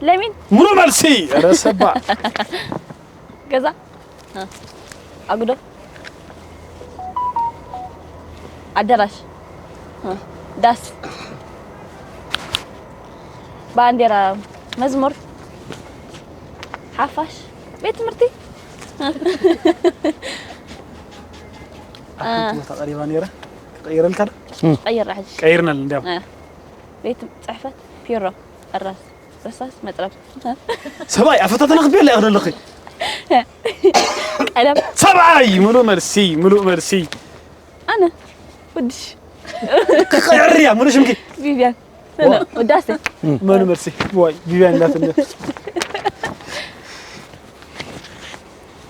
ለሚን። ሙሉ መልሲ። ኧረ ሰባ። ገዛ። ሃ። ኣጉዶ። ኣዳራሽ፣ እ፣ ዳስ፣ ባንዴራ፣ መዝሙር፣ ሓፋሽ፣ ቤት ትምህርቲ። ኣብቲ ቦታ ቀሪባ ነይራ። ክቐይረልካ ዶ? ቀይራ ሕጂ። ቀይርናል እንዲያው። እ፣ ቤት ጽሕፈት፣ ፒሮ፣ እራስ፣ እርሳስ፣ መጥረብ። ሰብኣይ ኣፈታተና ክትብል ኣለኺ። ቀለም። ሰብኣይ፣ ምሉእ መልሲ፣ ምሉእ መልሲ። ኣነ ውድሽ። ክቐይር እያ፣ ምሉእ ሽምኪ። ቪቪያን። ዋ። ውዳሴ። መኑ መልሲ። ዋይ፣ ቪቪያን እንዳትንደ።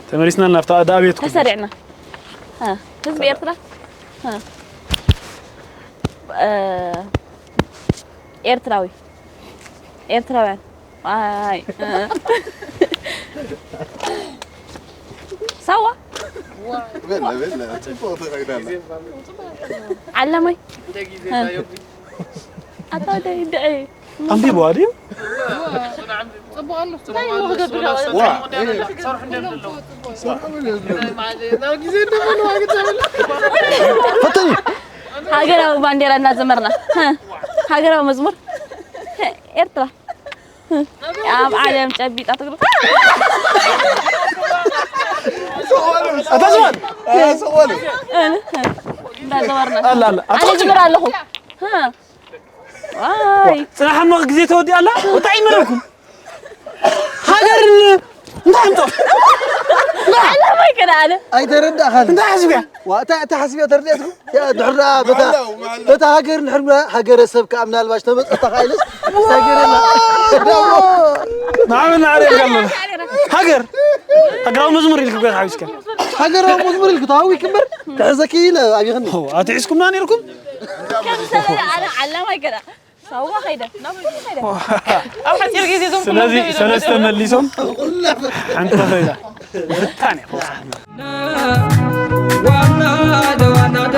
ተመሊስና ናብታ ዳኣ ቤትኩም። ተሰሪዕና። እ፣ ህዝቢ ኤርትራ። እ፣ እ፣ ኤርትራዊ። ኤርትራውያን። ኣይ፣ እ። ሳዋ። በለ፣ በለ፣ ጽቡቕ ተፈቅዳለ። ዓለማይ። እ። ኣታ ወደይ፣ ድዒ። ኣንቢብዋ ድዩ? ዋ፣ ፈተኒ። ሃገራዊ ባንዴራ እናዘመርና። እ። ሃገራዊ መዝሙር። ኤርትራ። ኣብ ዓለም ጨቢጣ ትግርም። ኣታ ዝባን። እንዳዘመርና። ኣላ፣ ኣላ። ኣነ ኣታ ዝምር ኣለኹ። እ። ዋይ። ጽናሕ እሞ ግዜ ተወዲኣ ኣላ። ወጣ ይመረኩም። ሃገር እንታይ ኣምጾ? ዓለማይ ከነ ኣለ። ኣይተረዳእኻን። እንታይ ሓስብያ? ዋ፣ እታ፣ እታ ሓስብያ ተረዲኣትኩም? ያ፣ ድሕር ደኣ በታ፣ መዓላ፣ መዓላ። በታ ሃገር ንሕር ምና-፣ ሃገረሰብ ከኣ ምናልባሽ ተመጸታ ከኣ ኢለስ፣ ሃገር የላ። ንዓመት ንዓሪ የልካ ኣሎ። ሃገር። ሃገራዊ መዝሙር ኢልክ ጎይታ ሓዊስካ። ሃገራዊ መዝሙር ኢልክ ተሃዊክ እምበር፣ ክሕዘኪ ኢለ ኣብይኽኒ። ሆ፣ ኣትሒዝኩምና ነይርኩም? ከም ሰበለ ኣነ ዓላማይ ገና። ሳዋ ኸይደ፣ ናብ ኸይደ። ኣብ ሓጺር ግዜ እዞም ኩሎም ስለዚ ደው ኢሎም ሰለስተ ደው ኢሎም። መሊሶም፣ ሓንቲ ኸይዳ። ብታን እያ። ዋና ዶ፣ ዋና ዶ።